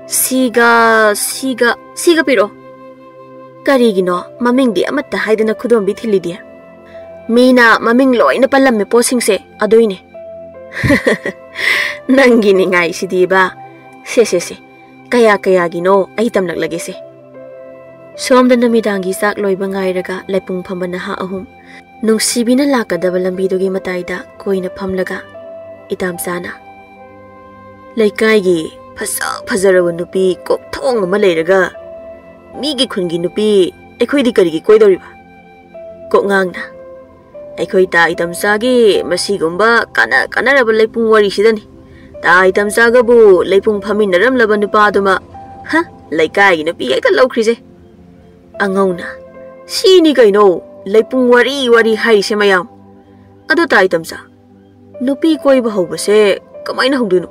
ꯁꯤꯒ, ꯁꯤꯒ, ꯁꯤꯒ ꯄꯤꯔꯛꯑꯣ꯫" "ꯀꯔꯤꯒꯤꯅꯣ ꯃꯃꯤꯡꯗꯤ ꯑꯃꯠꯇ ꯍꯥꯏꯗꯅ ꯈꯨꯗꯣꯝꯕꯤ ꯊꯤꯜꯂꯤꯗꯤ?" "ꯃꯤꯅ ꯃꯃꯤꯡ ꯂꯣꯏꯅ ꯄꯜꯂꯝꯃꯦ ꯄꯣꯠꯁꯤꯡꯁꯦ, ꯑꯗꯨꯏꯅꯦ꯫" "ꯅꯪꯒꯤ ꯅꯤꯡꯉꯥꯏꯁꯤꯗꯤꯕ꯫ ꯁꯦ, ꯁꯦ, ꯁꯦ, ꯀꯌꯥ ꯀꯌꯥꯒꯤꯅꯣ ꯑꯩ ꯇꯝꯂꯛꯂꯒꯦꯁꯦ꯫" ꯁꯣꯝꯗ ꯅꯨꯃꯤꯗꯥꯡꯒꯤ ꯆꯥꯛ ꯂꯣꯏꯕ ꯉꯥꯏꯔꯒ ꯂꯩꯄꯨꯡ ꯐꯝꯕ ꯅꯍꯥ ꯑꯍꯨꯝ ꯅꯨꯡꯁꯤꯕꯤꯅ ꯂꯥꯛꯀꯗꯕ ꯂꯝꯕꯤꯗꯨꯒꯤ ꯃꯇꯥꯏꯗ ꯀꯣꯏꯅ ꯐꯝꯂꯒ ꯏꯇꯥꯝꯆꯥꯅ, "ꯂꯩꯀꯥꯏꯒꯤ ꯐꯖ ꯐꯖꯔꯕ ꯅꯨꯄꯤ ꯀꯣꯛꯊꯣꯡ ꯑꯃ ꯂꯩꯔꯒ ꯃꯤꯒꯤ ꯈꯨꯟꯒꯤ ꯅꯨꯄꯤ ꯑꯩꯈꯣꯏꯗꯤ ꯀꯔꯤꯒꯤ ꯀꯣꯏꯗꯧꯔꯤꯕ? ꯀꯣꯛꯉꯥꯡꯅ, ꯑꯩꯈꯣꯏ ꯇꯥ ꯏꯇꯝꯆꯥꯒꯤ ꯃꯁꯤꯒꯨꯝꯕ ꯀꯥꯟꯅ ꯀꯥꯟꯅꯔꯕ ꯂꯩꯄꯨꯡ ꯋꯥꯔꯤꯁꯤꯗꯅꯤ ꯇꯥ ꯏꯇꯝꯆꯥꯒꯕꯨ ꯂꯩꯄꯨꯡ ꯐꯝꯃꯤꯟꯅꯔꯝꯂꯕ ꯅꯨꯄꯥꯗꯨꯃ, ꯍ, ꯂꯩꯀꯥꯏꯒꯤ ꯅꯨꯄꯤ ꯍꯦꯛꯇ ꯂꯧꯈ꯭ꯔꯤꯁꯦ꯫ ꯑꯉꯧꯅ, ꯁꯤꯅꯤ ꯀꯩꯅꯣ ꯂꯩꯄꯨꯡ ꯋꯥꯔꯤ ꯋꯥꯔꯤ ꯍꯥꯏꯔꯤꯁꯦ ꯃꯌꯥꯝ꯫ ꯑꯗꯣ ꯇꯥ ꯏꯇꯝꯆꯥ, ꯅꯨꯄꯤ ꯀꯣꯏꯕ ꯍꯧꯕꯁꯦ ꯀꯃꯥꯏꯅ ꯍꯧꯗꯣꯏꯅꯣ?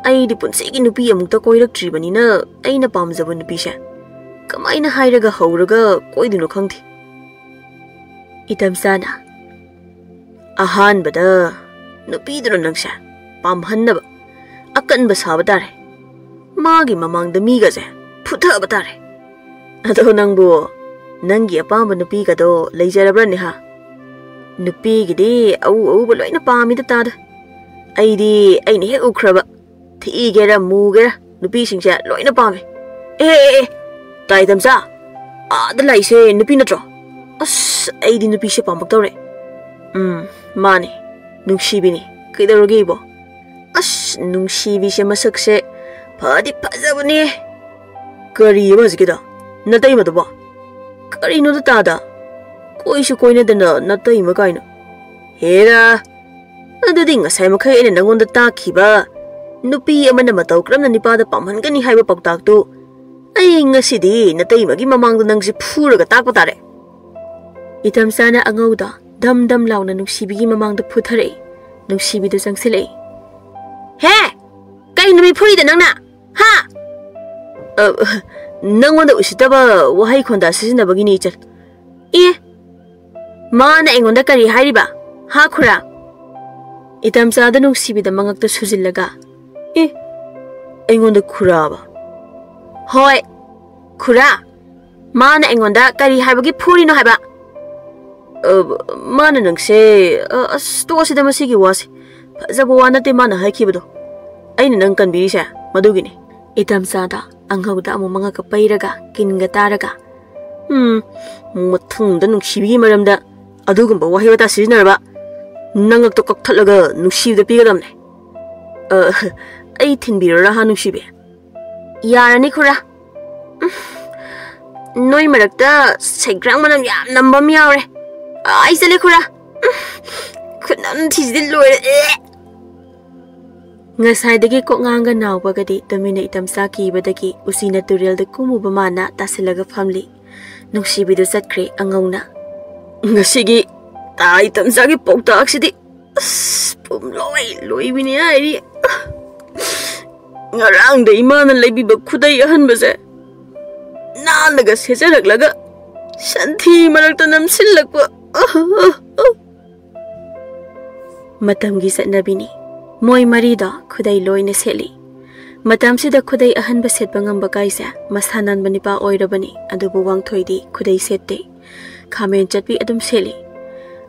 ꯑꯩꯗꯤ ꯄꯨꯟꯁꯤꯒꯤ ꯅꯨꯄꯤ ꯑꯃꯨꯛꯇ ꯀꯣꯏꯔꯛꯇ꯭ꯔꯤꯕꯅꯤꯅ ꯑꯩꯅ ꯄꯥꯝꯖꯕ ꯅꯨꯄꯤꯁꯦ ꯀꯃꯥꯏꯅ ꯍꯥꯏꯔꯒ ꯍꯧꯔꯒ ꯀꯣꯏꯗꯣꯏꯅꯣ ꯈꯪꯗꯦ꯫ ꯏꯇꯝꯆꯥꯅ, ꯑꯍꯥꯟꯕꯗ ꯅꯨꯄꯤꯗꯨꯅ ꯅꯪꯁꯦ ꯄꯥꯝꯍꯟꯅꯕ ꯑꯀꯟꯕ ꯁꯥꯕ ꯇꯥꯔꯦ꯫ ꯃꯥꯒꯤ ꯃꯃꯥꯡꯗ ꯃꯤꯒꯁꯦ ꯐꯨꯊꯕ ꯇꯥꯔꯦ꯫ ꯑꯗꯣ ꯅꯪꯕꯨ ꯅꯪꯒꯤ ꯑꯄꯥꯝꯕ ꯅꯨꯄꯤꯒꯗꯣ ꯂꯩꯖꯔꯕ꯭ꯔꯅꯦ ꯍꯥ? ꯅꯨꯄꯤꯒꯤꯗꯤ ꯑꯎ ꯑꯎꯕ ꯂꯣꯏꯅ ꯄꯥꯝꯃꯤꯗ ꯇꯥꯗ꯫ ꯑꯩꯗꯤ ꯑꯩꯅ ꯍꯦꯛ ꯎꯈ꯭ꯔꯕ, ꯊꯤꯒꯦꯔꯥ ꯃꯨꯒꯦꯔꯥ, ꯅꯨꯄꯤꯁꯤꯡꯁꯦ ꯂꯣꯏꯅ ꯄꯥꯝꯃꯦ꯫ ꯑꯦ, ꯑꯦ, ꯑꯦ, ꯇꯥ ꯏꯇꯝꯆꯥ, ꯑꯥꯗ ꯂꯥꯛꯏꯁꯦ ꯅꯨꯄꯤ ꯅꯠꯇ꯭ꯔꯣ? ꯑꯁ, ꯑꯩꯗꯤ ꯅꯨꯄꯤꯁꯦ ꯄꯥꯝꯃꯛꯇꯧꯔꯦ꯫ ꯎꯝ, ꯃꯥꯅꯦ, ꯅꯨꯡꯁꯤꯕꯤꯅꯤ꯫ ꯀꯩꯗꯧꯔꯒꯦ ꯏꯕꯣ? ꯑꯁ, ꯅꯨꯡꯁꯤꯕꯤꯁꯦ ꯃꯁꯛꯁꯦ ꯐꯗꯤ ꯐꯖꯕꯅꯦ꯫ ꯀꯔꯤꯑꯕ ꯍꯧꯖꯤꯛꯀꯤꯗꯣ? ꯅꯇꯩꯃꯗꯨꯕꯣ? ꯀꯔꯤꯅꯣꯗ ꯇꯥꯗ? ꯀꯣꯏꯁꯨ ꯀꯣꯏꯅꯗꯅ ꯅꯇꯩꯃ ꯀꯥꯏꯅ꯫ ꯍꯦꯔꯥ, ꯑꯗꯨꯗꯤ ꯉꯁꯥꯏ ꯃꯈꯩ ꯑꯩꯅ ꯅꯪꯉꯣꯟꯗ ꯇꯥꯛꯈꯤꯕ ꯅꯨꯄꯤ ꯑꯃꯅ ꯃꯇꯧ ꯀꯔꯝꯅ ꯅꯤꯄꯥꯗ ꯄꯥꯝꯍꯟꯒꯅꯤ ꯍꯥꯏꯕ ꯄꯥꯎꯇꯥꯛꯇꯨ ꯑꯩ ꯉꯁꯤꯗꯤ ꯅꯇꯩꯃꯒꯤ ꯃꯃꯥꯡꯗ ꯅꯪꯁꯦ ꯐꯨꯔꯒ ꯇꯥꯛꯄ ꯇꯥꯔꯦ꯫ ꯏꯇꯝꯆꯥꯅ ꯑꯉꯧꯗ ꯗꯝ ꯗꯝ ꯂꯥꯎꯅ ꯅꯨꯡꯁꯤꯕꯤꯒꯤ ꯃꯃꯥꯡꯗ ꯐꯨꯊꯔꯛꯏ꯫ ꯅꯨꯡꯁꯤꯕꯤꯗꯨ ꯆꯪꯁꯤꯜꯂꯛꯏ꯫ ꯍꯦ! ꯀꯩ ꯅꯨꯃꯤꯠ ꯐꯨꯔꯤꯗ ꯅꯪꯅ? ꯍꯥ? ꯑ, ꯅꯪꯉꯣꯟꯗ ꯎꯁꯤꯠꯇꯕ ꯋꯥꯍꯩ ꯈꯣꯟꯗꯥ ꯁꯤꯖꯤꯟꯅꯕꯒꯤꯅꯤ, ꯏꯆꯜ꯫ ꯑꯦ, ꯃꯥꯅ ꯑꯩꯉꯣꯟꯗ ꯀꯔꯤ ꯍꯥꯏꯔꯤꯕ? ꯍꯥ, ꯈꯨꯔꯥ? ꯏꯇꯝꯆꯥꯗ ꯅꯨꯡꯁꯤꯕꯤꯗ ꯃꯉꯛꯇ ꯁꯨꯖꯤꯜꯂꯒ, ꯑꯦ, ꯑꯩꯉꯣꯟꯗ ꯈꯨꯔꯥꯕ? ꯍꯣꯏ, ꯈꯨꯔꯥ꯫ ꯃꯥꯅ ꯑꯩꯉꯣꯟꯗ ꯀꯔꯤ ꯍꯥꯏꯕꯒꯤ ꯐꯨꯔꯤꯅꯣ ꯍꯥꯏꯕ? ꯑ, ꯃꯥꯅ ꯅꯪꯁꯦ, ꯑ, ꯑꯁ, ꯇꯣꯛꯑꯁꯤꯗ ꯃꯁꯤꯒꯤ ꯋꯥꯁꯦ꯫ ꯐꯖꯕ ꯋꯥ ꯅꯠꯇꯦ ꯃꯥꯅ ꯍꯥꯏꯈꯤꯕꯗꯣ꯫ ꯑꯩꯅ ꯅꯪ ꯀꯟꯕꯤꯔꯤꯁꯦ ꯃꯗꯨꯒꯤꯅꯤ꯫ ꯏꯇꯝꯆꯥꯗ ꯑꯉꯧꯗ ꯑꯃꯨꯛ ꯃꯉꯛꯀ ꯄꯩꯔꯒ, ꯀꯤꯟꯒ ꯇꯥꯔꯒ, "ꯎꯝ, ꯃꯊꯪꯗ ꯅꯨꯡꯁꯤꯕꯤꯒꯤ ꯃꯔꯝꯗ ꯑꯗꯨꯒꯨꯝꯕ ꯋꯥꯍꯩ ꯋꯥꯇꯥ ꯁꯤꯖꯤꯟꯅꯔꯕ ꯅꯉꯛꯇꯣ ꯀꯛꯊꯠꯂꯒ ꯅꯨꯡꯁꯤꯕꯗ ꯄꯤꯒꯗꯕꯅꯦ꯫" "ꯑ, ꯑꯩ ꯊꯤꯟꯕꯤꯔꯨꯔꯥ ꯍꯥ, ꯅꯨꯡꯁꯤꯕꯤ? ꯌꯥꯔꯅꯤ, ꯈꯨꯔꯥ꯫ ꯎꯝ, ꯅꯣꯏ ꯃꯔꯛꯇ ꯁꯦꯒ꯭ꯔꯥꯡ ꯃꯅꯝ ꯌꯥꯝ ꯅꯝꯕ ꯑꯃ ꯌꯥꯎꯔꯦ꯫ ꯑꯩ ꯆꯠꯂꯦ, ꯈꯨꯔꯥ꯫ ꯎꯝ, ꯈꯨꯅꯝ ꯊꯤꯁꯤꯗꯤ ꯂꯣꯏꯔꯦ꯫ ꯑꯦ! ꯉꯁꯥꯏꯗꯒꯤ ꯀꯣꯛꯉꯥꯡꯒ ꯅꯥꯎꯕꯒꯗꯤ ꯇꯨꯃꯤꯟꯅ ꯏꯇꯝꯆꯥ ꯀꯤꯕꯗꯒꯤ ꯎꯆꯤꯅ ꯇꯨꯔꯦꯜꯗ ꯀꯨꯝꯃꯨꯕ ꯃꯥꯅ ꯇꯥꯁꯤꯜꯂꯒ ꯐꯝꯂꯤ꯫ ꯅꯨꯡꯁꯤꯕꯤꯗꯨ ꯆꯠꯈ꯭ꯔꯦ ꯑꯉꯧꯅ꯫ ꯉꯁꯤꯒꯤ ꯇꯥ ꯏꯇꯝꯆꯥꯒꯤ ꯄꯥꯎꯇꯥꯛꯁꯤꯗꯤ ꯑꯁ, ꯄꯨꯝꯂꯣꯏ ꯂꯣꯏꯕꯤꯅꯤ ꯍꯥꯏꯔꯤ꯫ ꯉꯔꯥꯡꯗ ꯏꯃꯥꯅ ꯂꯩꯕꯤꯕ ꯈꯨꯗꯩ ꯑꯍꯟꯕꯁꯦ ꯅꯥꯟꯅꯒ ꯁꯦꯠꯆꯔꯛꯂꯒ ꯁꯟꯊꯤ ꯃꯔꯛꯇ ꯅꯝꯁꯤꯜꯂꯛꯄ꯫ ꯃꯇꯝꯒꯤ ꯆꯠꯅꯕꯤꯅꯤ꯫ ꯃꯣꯏ ꯃꯔꯤꯗꯣ ꯈꯨꯗꯩ ꯂꯣꯏꯅ ꯁꯦꯠꯂꯤ꯫ ꯃꯇꯝꯁꯤꯗ ꯈꯨꯗꯩ ꯑꯍꯟꯕ ꯁꯦꯠꯄ ꯉꯝꯕ ꯀꯥꯏꯁꯦ ꯃꯁꯥ ꯅꯥꯟꯕ ꯅꯤꯄꯥ ꯑꯣꯏꯔꯕꯅꯤ, ꯑꯗꯨꯕꯨ ꯋꯥꯡꯊꯣꯏꯗꯤ ꯈꯨꯗꯩ ꯁꯦꯠꯇꯦ꯫ ꯈꯥꯃꯦꯟ ꯆꯠꯄꯤ ꯑꯗꯨꯝ ꯁꯦꯠꯂꯤ꯫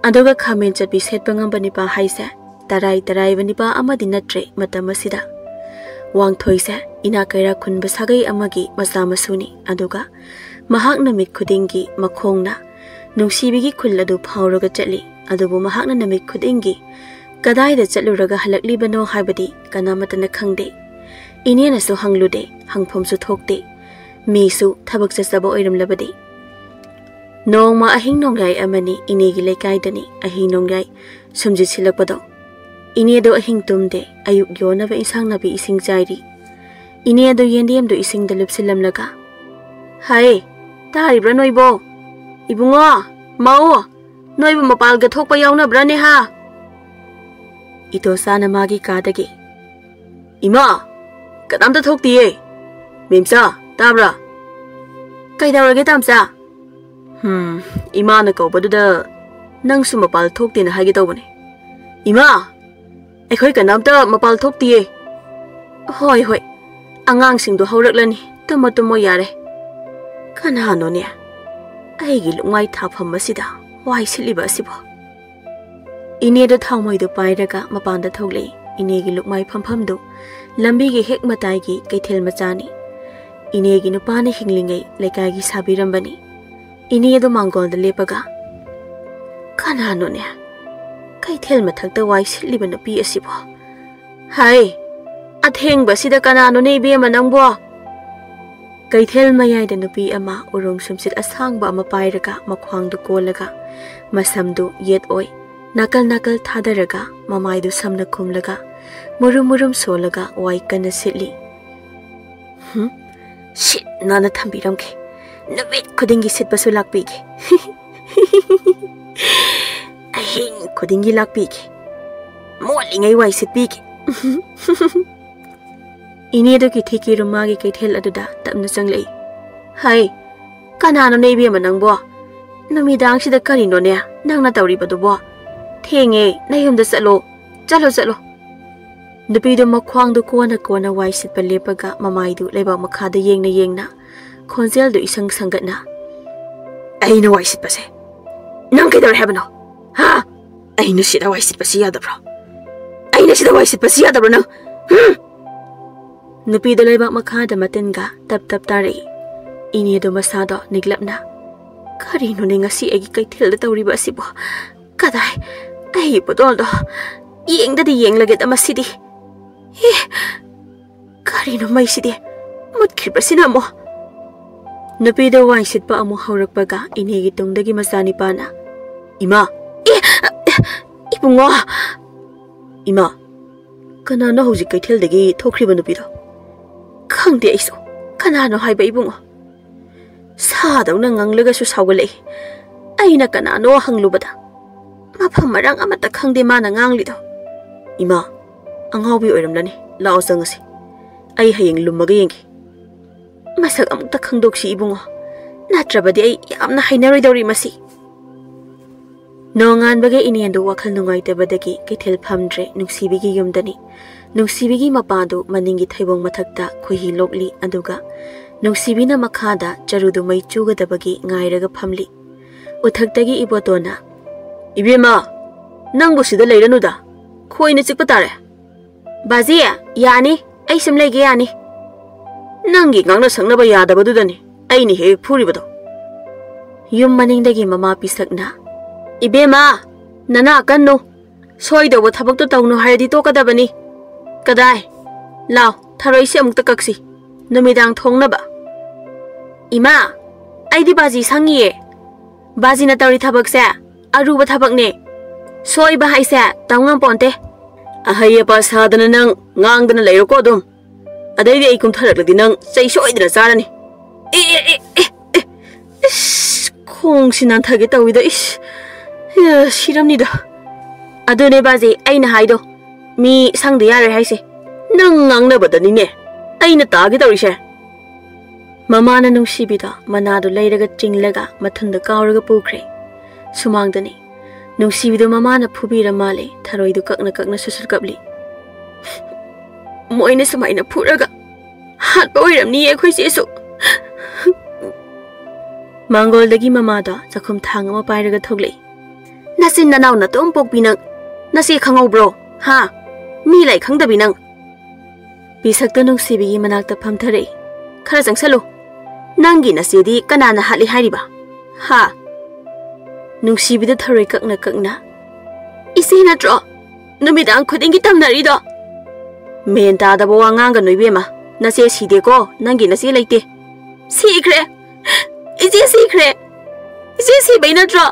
ꯑꯗꯨꯒ ꯈꯥꯃꯦꯟ ꯆꯠꯄꯤ ꯁꯦꯠꯄ ꯉꯝꯕ ꯅꯤꯄꯥ ꯍꯥꯏꯁꯦ ꯇꯔꯥꯏ ꯇꯔꯥꯏꯕ ꯅꯤꯄꯥ ꯑꯃꯗꯤ ꯅꯠꯇ꯭ꯔꯦ ꯃꯇꯝ ꯑꯁꯤꯗ꯫ ꯋꯥꯡꯊꯣꯏꯁꯦ ꯏꯅꯥꯛ ꯀꯩꯔꯥꯛ ꯈꯨꯟꯕ ꯁꯥꯒꯩ ꯑꯃꯒꯤ ꯃꯆꯥ ꯃꯁꯨꯅꯤ, ꯑꯗꯨꯒ ꯃꯍꯥꯛ ꯅꯨꯃꯤꯠ ꯈꯨꯗꯤꯡꯒꯤ ꯃꯈꯣꯡꯅ ꯅꯨꯡꯁꯤꯕꯤꯒꯤ ꯈꯨꯜ ꯑꯗꯨ ꯐꯥꯎꯔꯒ ꯆꯠꯂꯤ꯫ ꯑꯗꯨꯕꯨ ꯃꯍꯥꯛꯅ ꯅꯨꯃꯤꯠ ꯈꯨꯗꯤꯡꯒꯤ ꯀꯗꯥꯏꯗ ꯆꯠꯂꯨꯔꯒ ꯍꯜꯂꯛꯂꯤꯕꯅꯣ ꯍꯥꯏꯕꯗꯤ ꯀꯅꯥꯃꯠꯇꯅ ꯈꯪꯗꯦ꯫ ꯏꯅꯦꯅꯁꯨ ꯍꯪꯂꯨꯗꯦ, ꯍꯪꯐꯝꯁꯨ ꯊꯣꯛꯇꯦ꯫ ꯃꯤꯁꯨ ꯊꯕꯛ ꯆꯠꯆꯕ ꯑꯣꯏꯔꯝꯂꯕꯗꯤ꯫ ꯅꯣꯡꯃ ꯑꯍꯤꯡ ꯅꯣꯡꯌꯥꯏ ꯑꯃꯅꯤ, ꯏꯅꯦꯒꯤ ꯂꯩꯀꯥꯏꯗꯅꯤ ꯑꯍꯤꯡ ꯅꯣꯡꯌꯥꯏ ꯁꯨꯝꯖꯤꯠ ꯁꯤꯜꯂꯛꯄꯗꯣ꯫ ꯏꯅꯦꯗꯣ ꯑꯍꯤꯡ ꯇꯨꯝꯗꯦ, ꯑꯌꯨꯛ ꯌꯣꯟꯅꯕ ꯏꯟꯁꯥꯡ ꯅꯥꯄꯤ ꯏꯁꯤꯡ ꯆꯥꯏꯔꯤ꯫ ꯏꯅꯦꯗꯣ ꯌꯦꯟꯗꯦꯝꯗꯣ ꯏꯁꯤꯡꯗ ꯂꯨꯞꯁꯤꯜꯂꯝꯂꯒ, "ꯍꯥꯏ, ꯇꯥꯔꯤꯕ꯭ꯔꯥ ꯅꯣꯏꯕꯣ? ꯏꯕꯨꯡꯉꯣ, ꯃꯧ, ꯅꯣꯏꯕꯨ ꯃꯄꯥꯜꯒ ꯊꯣꯛꯄ ꯌꯥꯎꯅꯕ꯭ꯔꯥꯅꯦ ꯍꯥ?" ꯏꯇꯣꯆꯥꯅ ꯃꯥꯒꯤ ꯀꯥꯗꯒꯤ, "ꯏꯃꯥ, ꯀꯅꯥꯝꯇ ꯊꯣꯛꯇꯤꯌꯦ꯫ ꯃꯦꯝꯆꯥ, ꯇꯥꯕ꯭ꯔꯥ?" "ꯀꯩꯗꯧꯔꯒꯦ, ꯇꯥꯝꯆꯥ?" "ꯍꯝ, ꯏꯃꯥꯅ ꯀꯧꯕꯗꯨꯗ ꯅꯪꯁꯨ ꯃꯄꯥꯜ ꯊꯣꯛꯇꯦꯅ ꯍꯥꯏꯒꯦ ꯇꯧꯕꯅꯦ꯫ ꯏꯃꯥ, ꯑꯩꯈꯣꯏ ꯀꯅꯥꯝꯇ ꯃꯄꯥꯜ ꯊꯣꯛꯇꯤꯌꯦ꯫" "ꯍꯣꯏ, ꯍꯣꯏ, ꯑꯉꯥꯡꯁꯤꯡꯗꯣ ꯍꯧꯔꯛꯂꯅꯤ, ꯇꯨꯝꯃꯣ, ꯇꯨꯝꯃꯣ, ꯌꯥꯔꯦ꯫ ꯀꯅꯥꯅꯣꯅꯦ ꯑꯩꯒꯤ ꯂꯨꯛꯃꯥꯏ ꯊꯥꯐꯝ ꯑꯁꯤꯗ ꯋꯥꯏ ꯁꯤꯠꯂꯤꯕ ꯑꯁꯤꯕꯣ?" ꯏꯅꯦꯗꯣ ꯊꯥꯎꯃꯩꯗꯨ ꯄꯥꯏꯔꯒ ꯃꯄꯥꯟꯗ ꯊꯣꯛꯂꯛꯏ꯫ ꯏꯅꯦꯒꯤ ꯂꯨꯛꯃꯥꯏ ꯐꯝꯐꯝꯗꯨ ꯂꯝꯕꯤꯒꯤ ꯍꯦꯛ ꯃꯇꯥꯏꯒꯤ ꯀꯩꯊꯦꯜ ꯃꯆꯥꯅꯤ꯫ ꯏꯅꯦꯒꯤ ꯅꯨꯄꯥꯅ ꯍꯤꯡꯂꯤꯉꯩ ꯂꯩꯀꯥꯏꯒꯤ ꯁꯥꯕꯤꯔꯝꯕꯅꯤ꯫ ꯏꯅꯦꯗꯣ ꯃꯥꯡꯒꯣꯜꯗ ꯂꯦꯞꯄꯒ, "ꯀꯅꯥꯅꯣꯅꯦ ꯀꯩꯊꯦꯜ ꯃꯊꯛꯇ ꯋꯥꯏ ꯁꯤꯠꯂꯤꯕ ꯅꯨꯄꯤ ꯑꯁꯤꯕꯣ? ꯍꯥꯏ, ꯑꯊꯦꯡꯕꯁꯤꯗ ꯀꯅꯥꯅꯣꯅꯦ ꯏꯕꯦꯝꯃ ꯅꯪꯕꯣ? ꯀꯩꯊꯦꯜ ꯃꯌꯥꯏꯗ ꯅꯨꯄꯤ ꯑꯃ ꯎꯔꯨꯝ ꯁꯨꯝꯁꯤꯠ ꯑꯁꯥꯡꯕ ꯑꯃ ꯄꯥꯏꯔꯒ ꯃꯈ꯭ꯋꯥꯡꯗꯨ ꯀꯣꯜꯂꯒ ꯃꯁꯝꯗꯨ ꯌꯦꯠ ꯑꯣꯏ ꯅꯥꯀꯜ ꯅꯥꯀꯜ ꯊꯥꯗꯔꯒ ꯃꯃꯥꯏꯗꯨ ꯁꯝꯅ ꯈꯨꯝꯂꯒ ꯃꯨꯔꯨꯝ ꯃꯨꯔꯨꯝ ꯁꯣꯜꯂꯒ ꯋꯥꯏ ꯀꯟꯅ ꯁꯤꯠꯂꯤ꯫ "ꯍꯨꯝ, ꯁꯤꯠ ꯅꯥꯟꯅ ꯊꯝꯕꯤꯔꯝꯒꯦ꯫ ꯅꯨꯃꯤꯠ ꯈꯨꯗꯤꯡꯒꯤ ꯁꯤꯠꯄꯁꯨ ꯂꯥꯛꯄꯤꯒꯦ꯫ ꯑꯍꯤꯡ ꯈꯨꯗꯤꯡꯒꯤ ꯂꯥꯛꯄꯤꯒꯦ꯫ ꯃꯣꯠꯂꯤꯉꯩ ꯋꯥꯏ ꯁꯤꯠꯄꯤꯒꯦ꯫" ꯏꯅꯦꯗꯨ ꯀꯤꯊꯤ ꯀꯤꯔꯨꯝ ꯃꯥꯒꯤ ꯀꯩꯊꯦꯜ ꯑꯗꯨꯗ ꯇꯞꯅ ꯆꯪꯂꯛꯏ꯫ "ꯍꯩ, ꯀꯅꯥꯅꯣꯅꯦ ꯏꯕꯦꯝꯃ ꯅꯪꯕꯣ? ꯅꯨꯃꯤꯗꯥꯡꯁꯤꯗ ꯀꯔꯤꯅꯣꯅꯦ ꯅꯪꯅ ꯇꯧꯔꯤꯕꯗꯨꯕꯣ? ꯊꯦꯡꯉꯦ, ꯅꯌꯨꯝꯗ ꯆꯠꯂꯣ, ꯆꯠꯂꯣ, ꯆꯠꯂꯣ꯫" ꯅꯨꯄꯤꯗꯨ ꯃꯈ꯭ꯋꯥꯡꯗꯨ ꯀꯣꯟꯅ ꯀꯣꯟꯅ ꯋꯥꯏ ꯁꯤꯠꯄ ꯂꯦꯞꯄꯒ ꯃꯃꯥꯏꯗꯨ ꯂꯩꯕꯥꯛ ꯃꯈꯥꯗ ꯌꯦꯡꯅ ꯌꯦꯡꯅ ꯈꯣꯟꯖꯦꯜꯗꯨ ꯏꯁꯪ ꯁꯪꯒꯠꯅ, "ꯑꯩꯅ ꯋꯥꯏ ꯁꯤꯠꯄꯁꯦ ꯅꯪ ꯀꯩꯗꯧꯔꯦ ꯍꯥꯏꯕꯅꯣ? ꯍꯥ? ꯑꯩꯅ ꯁꯤꯗ ꯋꯥꯏ ꯁꯤꯠꯄꯁꯤ ꯌꯥꯗꯕ꯭ꯔꯣ? ꯑꯩꯅ ꯁꯤꯗ ꯋꯥꯏ ꯁꯤꯠꯄꯁꯤ ꯌꯥꯗꯕ꯭ꯔꯣ ꯅꯪ? ꯍꯨꯝ?" ꯅꯨꯄꯤꯗꯨ ꯂꯩꯕꯥꯛ ꯃꯈꯥꯗ ꯃꯇꯤꯟꯒ ꯇꯞ ꯇꯞ ꯇꯥꯔꯛꯏ꯫ ꯏꯅꯦꯗꯨ ꯃꯁꯥꯗꯣ ꯅꯤꯛꯂꯞꯅ, "ꯀꯔꯤꯅꯣꯅꯦ ꯉꯁꯤ ꯑꯩꯒꯤ ꯀꯩꯊꯦꯜꯗ ꯇꯧꯔꯤꯕ ꯑꯁꯤꯕꯣ? ꯀꯗꯥꯏ? ꯑꯩ ꯄꯣꯇꯣꯜꯗꯣ ꯌꯦꯡꯗꯗꯤ ꯌꯦꯡꯂꯒꯦꯗ ꯃꯁꯤꯗꯤ꯫ ꯑꯦ, ꯀꯔꯤꯅꯣ ꯃꯩꯁꯤꯗꯤ ꯃꯨꯠꯈ꯭ꯔꯤꯕꯁꯤꯅ ꯑꯃꯨꯛ?" ꯅꯨꯄꯤꯗ ꯋꯥꯏ ꯁꯤꯠꯄ ꯑꯃꯨꯛ ꯍꯧꯔꯛꯄꯒ ꯏꯅꯦꯒꯤ ꯇꯨꯡꯗꯒꯤ ꯃꯆꯥꯅꯤꯄꯥꯅ, "ꯏꯃꯥ!" "ꯑꯦ, ꯏꯕꯨꯡꯉꯣ!" "ꯏꯃꯥ, ꯀꯅꯥꯅꯣ ꯍꯧꯖꯤꯛ ꯀꯩꯊꯦꯜꯗꯒꯤ ꯊꯣꯛꯈ꯭ꯔꯤꯕ ꯅꯨꯄꯤꯗꯣ?" "ꯈꯪꯗꯦ ꯑꯩꯁꯨ꯫ ꯀꯅꯥꯅꯣ ꯍꯥꯏꯕ ꯏꯕꯨꯡꯉꯣ?" ꯁꯥꯗꯧꯅ ꯉꯪꯂꯒꯁꯨ ꯁꯥꯎꯒꯠꯂꯛꯏ꯫ ꯑꯩꯅ ꯀꯅꯥꯅꯣ ꯍꯪꯂꯨꯕꯗ ꯃꯐꯝ ꯃꯔꯥꯡ ꯑꯃꯠꯇ ꯈꯪꯗꯦ ꯃꯥꯅ ꯉꯥꯡꯂꯤꯗꯣ꯫ "ꯏꯃꯥ, ꯑꯉꯥꯎꯕꯤ ꯑꯣꯏꯔꯝꯂꯅꯤ꯫ ꯂꯥꯛꯑꯣ ꯆꯪꯉꯁꯤ꯫ ꯑꯩ ꯍꯌꯦꯡ ꯂꯨꯝꯃꯒ ꯌꯦꯡꯒꯦ꯫ ꯃꯁꯛ ꯑꯃꯨꯛꯇ ꯈꯪꯗꯣꯛꯁꯤ ꯏꯕꯨꯡꯉꯣ꯫ ꯅꯠꯇ꯭ꯔꯕꯗꯤ ꯑꯩ ꯌꯥꯝꯅ ꯍꯩꯅꯔꯣꯏꯗꯧꯔꯤ ꯃꯁꯤ꯫" ꯅꯣꯡꯉꯥꯟꯕꯒ ꯏꯅꯦꯗꯨ ꯋꯥꯈꯜ ꯅꯨꯡꯉꯥꯏꯇꯕꯗꯒꯤ ꯀꯩꯊꯦꯜ ꯐꯝꯗ꯭ꯔꯦ, ꯅꯨꯡꯁꯤꯕꯤꯒꯤ ꯌꯨꯝꯗꯅꯤ꯫ ꯅꯨꯡꯁꯤꯕꯤꯒꯤ ꯃꯄꯥꯗꯨ ꯃꯅꯤꯡꯒꯤ ꯊꯩꯕꯣꯡ ꯃꯊꯛꯇ ꯈꯣꯏꯍꯤ ꯂꯣꯛꯂꯤ, ꯑꯗꯨꯒ ꯅꯨꯡꯁꯤꯕꯤꯅ ꯃꯈꯥꯗ ꯆꯔꯨꯗꯨ ꯃꯩ ꯆꯨꯒꯗꯕꯒꯤ ꯉꯥꯏꯔꯒ ꯐꯝꯂꯤ꯫ ꯎꯊꯛꯇꯒꯤ ꯏꯕꯣꯇꯣꯟꯅ, "ꯏꯕꯦꯝꯃ, ꯅꯪꯕꯨ ꯁꯤꯗ ꯂꯩꯔꯅꯨꯗ, ꯈꯣꯏꯅ ꯆꯤꯛꯄ ꯇꯥꯔꯦ꯫" "ꯕꯥꯖꯤ, ꯌꯥꯅꯤ, ꯑꯩ ꯁꯨꯝ ꯂꯩꯒꯦ, ꯌꯥꯅꯤ꯫" "ꯅꯪꯒꯤ ꯉꯥꯡꯅ ꯁꯛꯅꯕ ꯌꯥꯗꯕꯗꯨꯗꯅꯤ ꯑꯩꯅ ꯍꯦꯛ ꯐꯨꯔꯤꯕꯗꯣ꯫" ꯌꯨꯝ ꯃꯅꯤꯡꯗꯒꯤ ꯃꯃꯥ ꯄꯤꯁꯛꯅ, "ꯏꯕꯦꯝꯃ, ꯅꯅꯥ ꯀꯟꯅꯨ꯫ ꯁꯣꯏꯗꯧꯕ ꯊꯕꯛꯇꯣ ꯇꯧꯅꯨ ꯍꯥꯏꯔꯗꯤ ꯇꯣꯛꯀꯗꯕꯅꯤ꯫ ꯀꯗꯥꯏ? ꯂꯥꯎ, ꯊꯔꯣꯏꯁꯦ ꯑꯃꯨꯛꯇ ꯀꯛꯁꯤ, ꯅꯨꯃꯤꯗꯥꯡ ꯊꯣꯡꯅꯕ꯫ ꯏꯃꯥ, ꯑꯩꯗꯤ ꯕꯥꯖꯤ ꯁꯪꯉꯤꯌꯦ꯫ ꯕꯥꯖꯤꯅ ꯇꯧꯔꯤ ꯊꯕꯛꯁꯦ ꯑꯔꯨꯕ ꯊꯕꯛꯅꯦ꯫ ꯁꯣꯏꯕ ꯍꯥꯏꯁꯦ ꯇꯝ ꯉꯝꯄꯣꯟꯇꯦ꯫ ꯑꯍꯩ ꯑꯄꯥ ꯁꯥꯗꯅ ꯅꯪ ꯉꯥꯡꯗꯅ ꯂꯩꯔꯣꯀꯣ ꯑꯗꯨꯝ꯫ ꯑꯗꯩꯗꯤ ꯑꯩ ꯀꯨꯝꯊꯔꯛꯂꯗꯤ ꯅꯪ ꯆꯩ ꯁꯣꯏꯗꯅ ꯆꯥꯔꯅꯤ꯫ ꯑꯦ, ꯑꯦ, ꯑꯦ, ꯑꯦ, ꯑꯦ꯫ ꯏꯁ, ꯈꯣꯡꯁꯤ ꯅꯥꯟꯊꯒꯦ ꯇꯧꯋꯤꯗ, ꯏꯁ꯫ ꯑꯦ, ꯁꯤꯔꯝꯅꯤꯗ꯫ ꯑꯗꯨꯅꯦ ꯕꯥꯖꯤ, ꯑꯩꯅ ꯍꯥꯏꯗꯣ꯫ ꯃꯤ ꯁꯪꯗ ꯌꯥꯔꯣꯏ ꯍꯥꯏꯁꯦ꯫ ꯅꯪ ꯉꯥꯡꯅꯕꯗꯅꯤꯅꯦ ꯑꯩꯅ ꯇꯥꯒꯦ ꯇꯧꯔꯤꯁꯦ꯫ ꯃꯃꯥꯅ ꯅꯨꯡꯁꯤꯕꯤꯗꯣ ꯃꯅꯥꯗꯨ ꯂꯩꯔꯒ ꯆꯤꯡꯂꯒ ꯃꯊꯨꯟꯗ ꯀꯥꯎꯔꯒ ꯄꯨꯈ꯭ꯔꯦ꯫ ꯁꯨꯃꯥꯡꯗꯅꯤ꯫ ꯅꯨꯡꯁꯤꯕꯤꯗꯨ ꯃꯃꯥꯅ ꯐꯨꯕꯤꯔ ꯃꯥꯜꯂꯦ, ꯊꯔꯣꯏꯗꯨ ꯀꯛꯅ ꯀꯛꯅ ꯁꯨꯠ ꯁꯨꯠ ꯀꯞꯂꯤ꯫ ꯃꯣꯏꯅ ꯁꯨꯃꯥꯏꯅ ꯐꯨꯔꯒ ꯍꯥꯠꯄ ꯑꯣꯏꯔꯝꯅꯤꯌꯦ ꯑꯩꯈꯣꯏ ꯆꯦꯁꯨ꯫ ꯃꯥꯡꯒꯣꯜꯗꯒꯤ ꯃꯃꯥꯗꯣ ꯆꯥꯛꯈꯨꯝ ꯊꯥꯡ ꯑꯃ ꯄꯥꯏꯔꯒ ꯊꯣꯛꯂꯛꯏ꯫ "ꯅꯆꯤꯟ ꯅꯅꯥꯎ ꯅꯇꯣꯝ ꯄꯣꯛꯄꯤ ꯅꯪ, ꯅꯆꯦ ꯈꯪꯍꯧꯕ꯭ꯔꯣ? ꯍꯥ? ꯃꯤ ꯂꯩ ꯈꯪꯗꯕꯤ ꯅꯪ!" ꯄꯤꯁꯛꯇ ꯅꯨꯡꯁꯤꯕꯤꯒꯤ ꯃꯅꯥꯛꯇ ꯐꯝꯊꯔꯛꯏ꯫ "ꯈꯔ ꯆꯪꯁꯜꯂꯨ꯫ ꯅꯪꯒꯤ ꯅꯆꯦꯗꯤ ꯀꯅꯥꯅ ꯍꯥꯠꯂꯤ ꯍꯥꯏꯔꯤꯕ? ꯍꯥ?" ꯅꯨꯡꯁꯤꯕꯤꯗ ꯊꯔꯣꯏ ꯀꯛꯅ ꯀꯛꯅ, "ꯏꯆꯦ ꯅꯠꯇ꯭ꯔꯣ ꯅꯨꯃꯤꯗꯥꯡ ꯈꯨꯗꯤꯡꯒꯤ ꯇꯝꯅꯔꯤꯗꯣ?" "ꯃꯦꯟ ꯇꯥꯗꯕ ꯋꯥ ꯉꯥꯡꯒꯅꯨ ꯏꯕꯦꯝꯃ꯫ ꯅꯆꯦ ꯁꯤꯗꯦꯀꯣ, ꯅꯪꯒꯤ ꯅꯆꯦ ꯂꯩꯇꯦ꯫ ꯁꯤꯈ꯭ꯔꯦ꯫ ꯏꯆꯦ ꯁꯤꯈ꯭ꯔꯦ꯫ ꯏꯆꯦ ꯁꯤꯕꯩ ꯅꯠꯇ꯭ꯔꯣ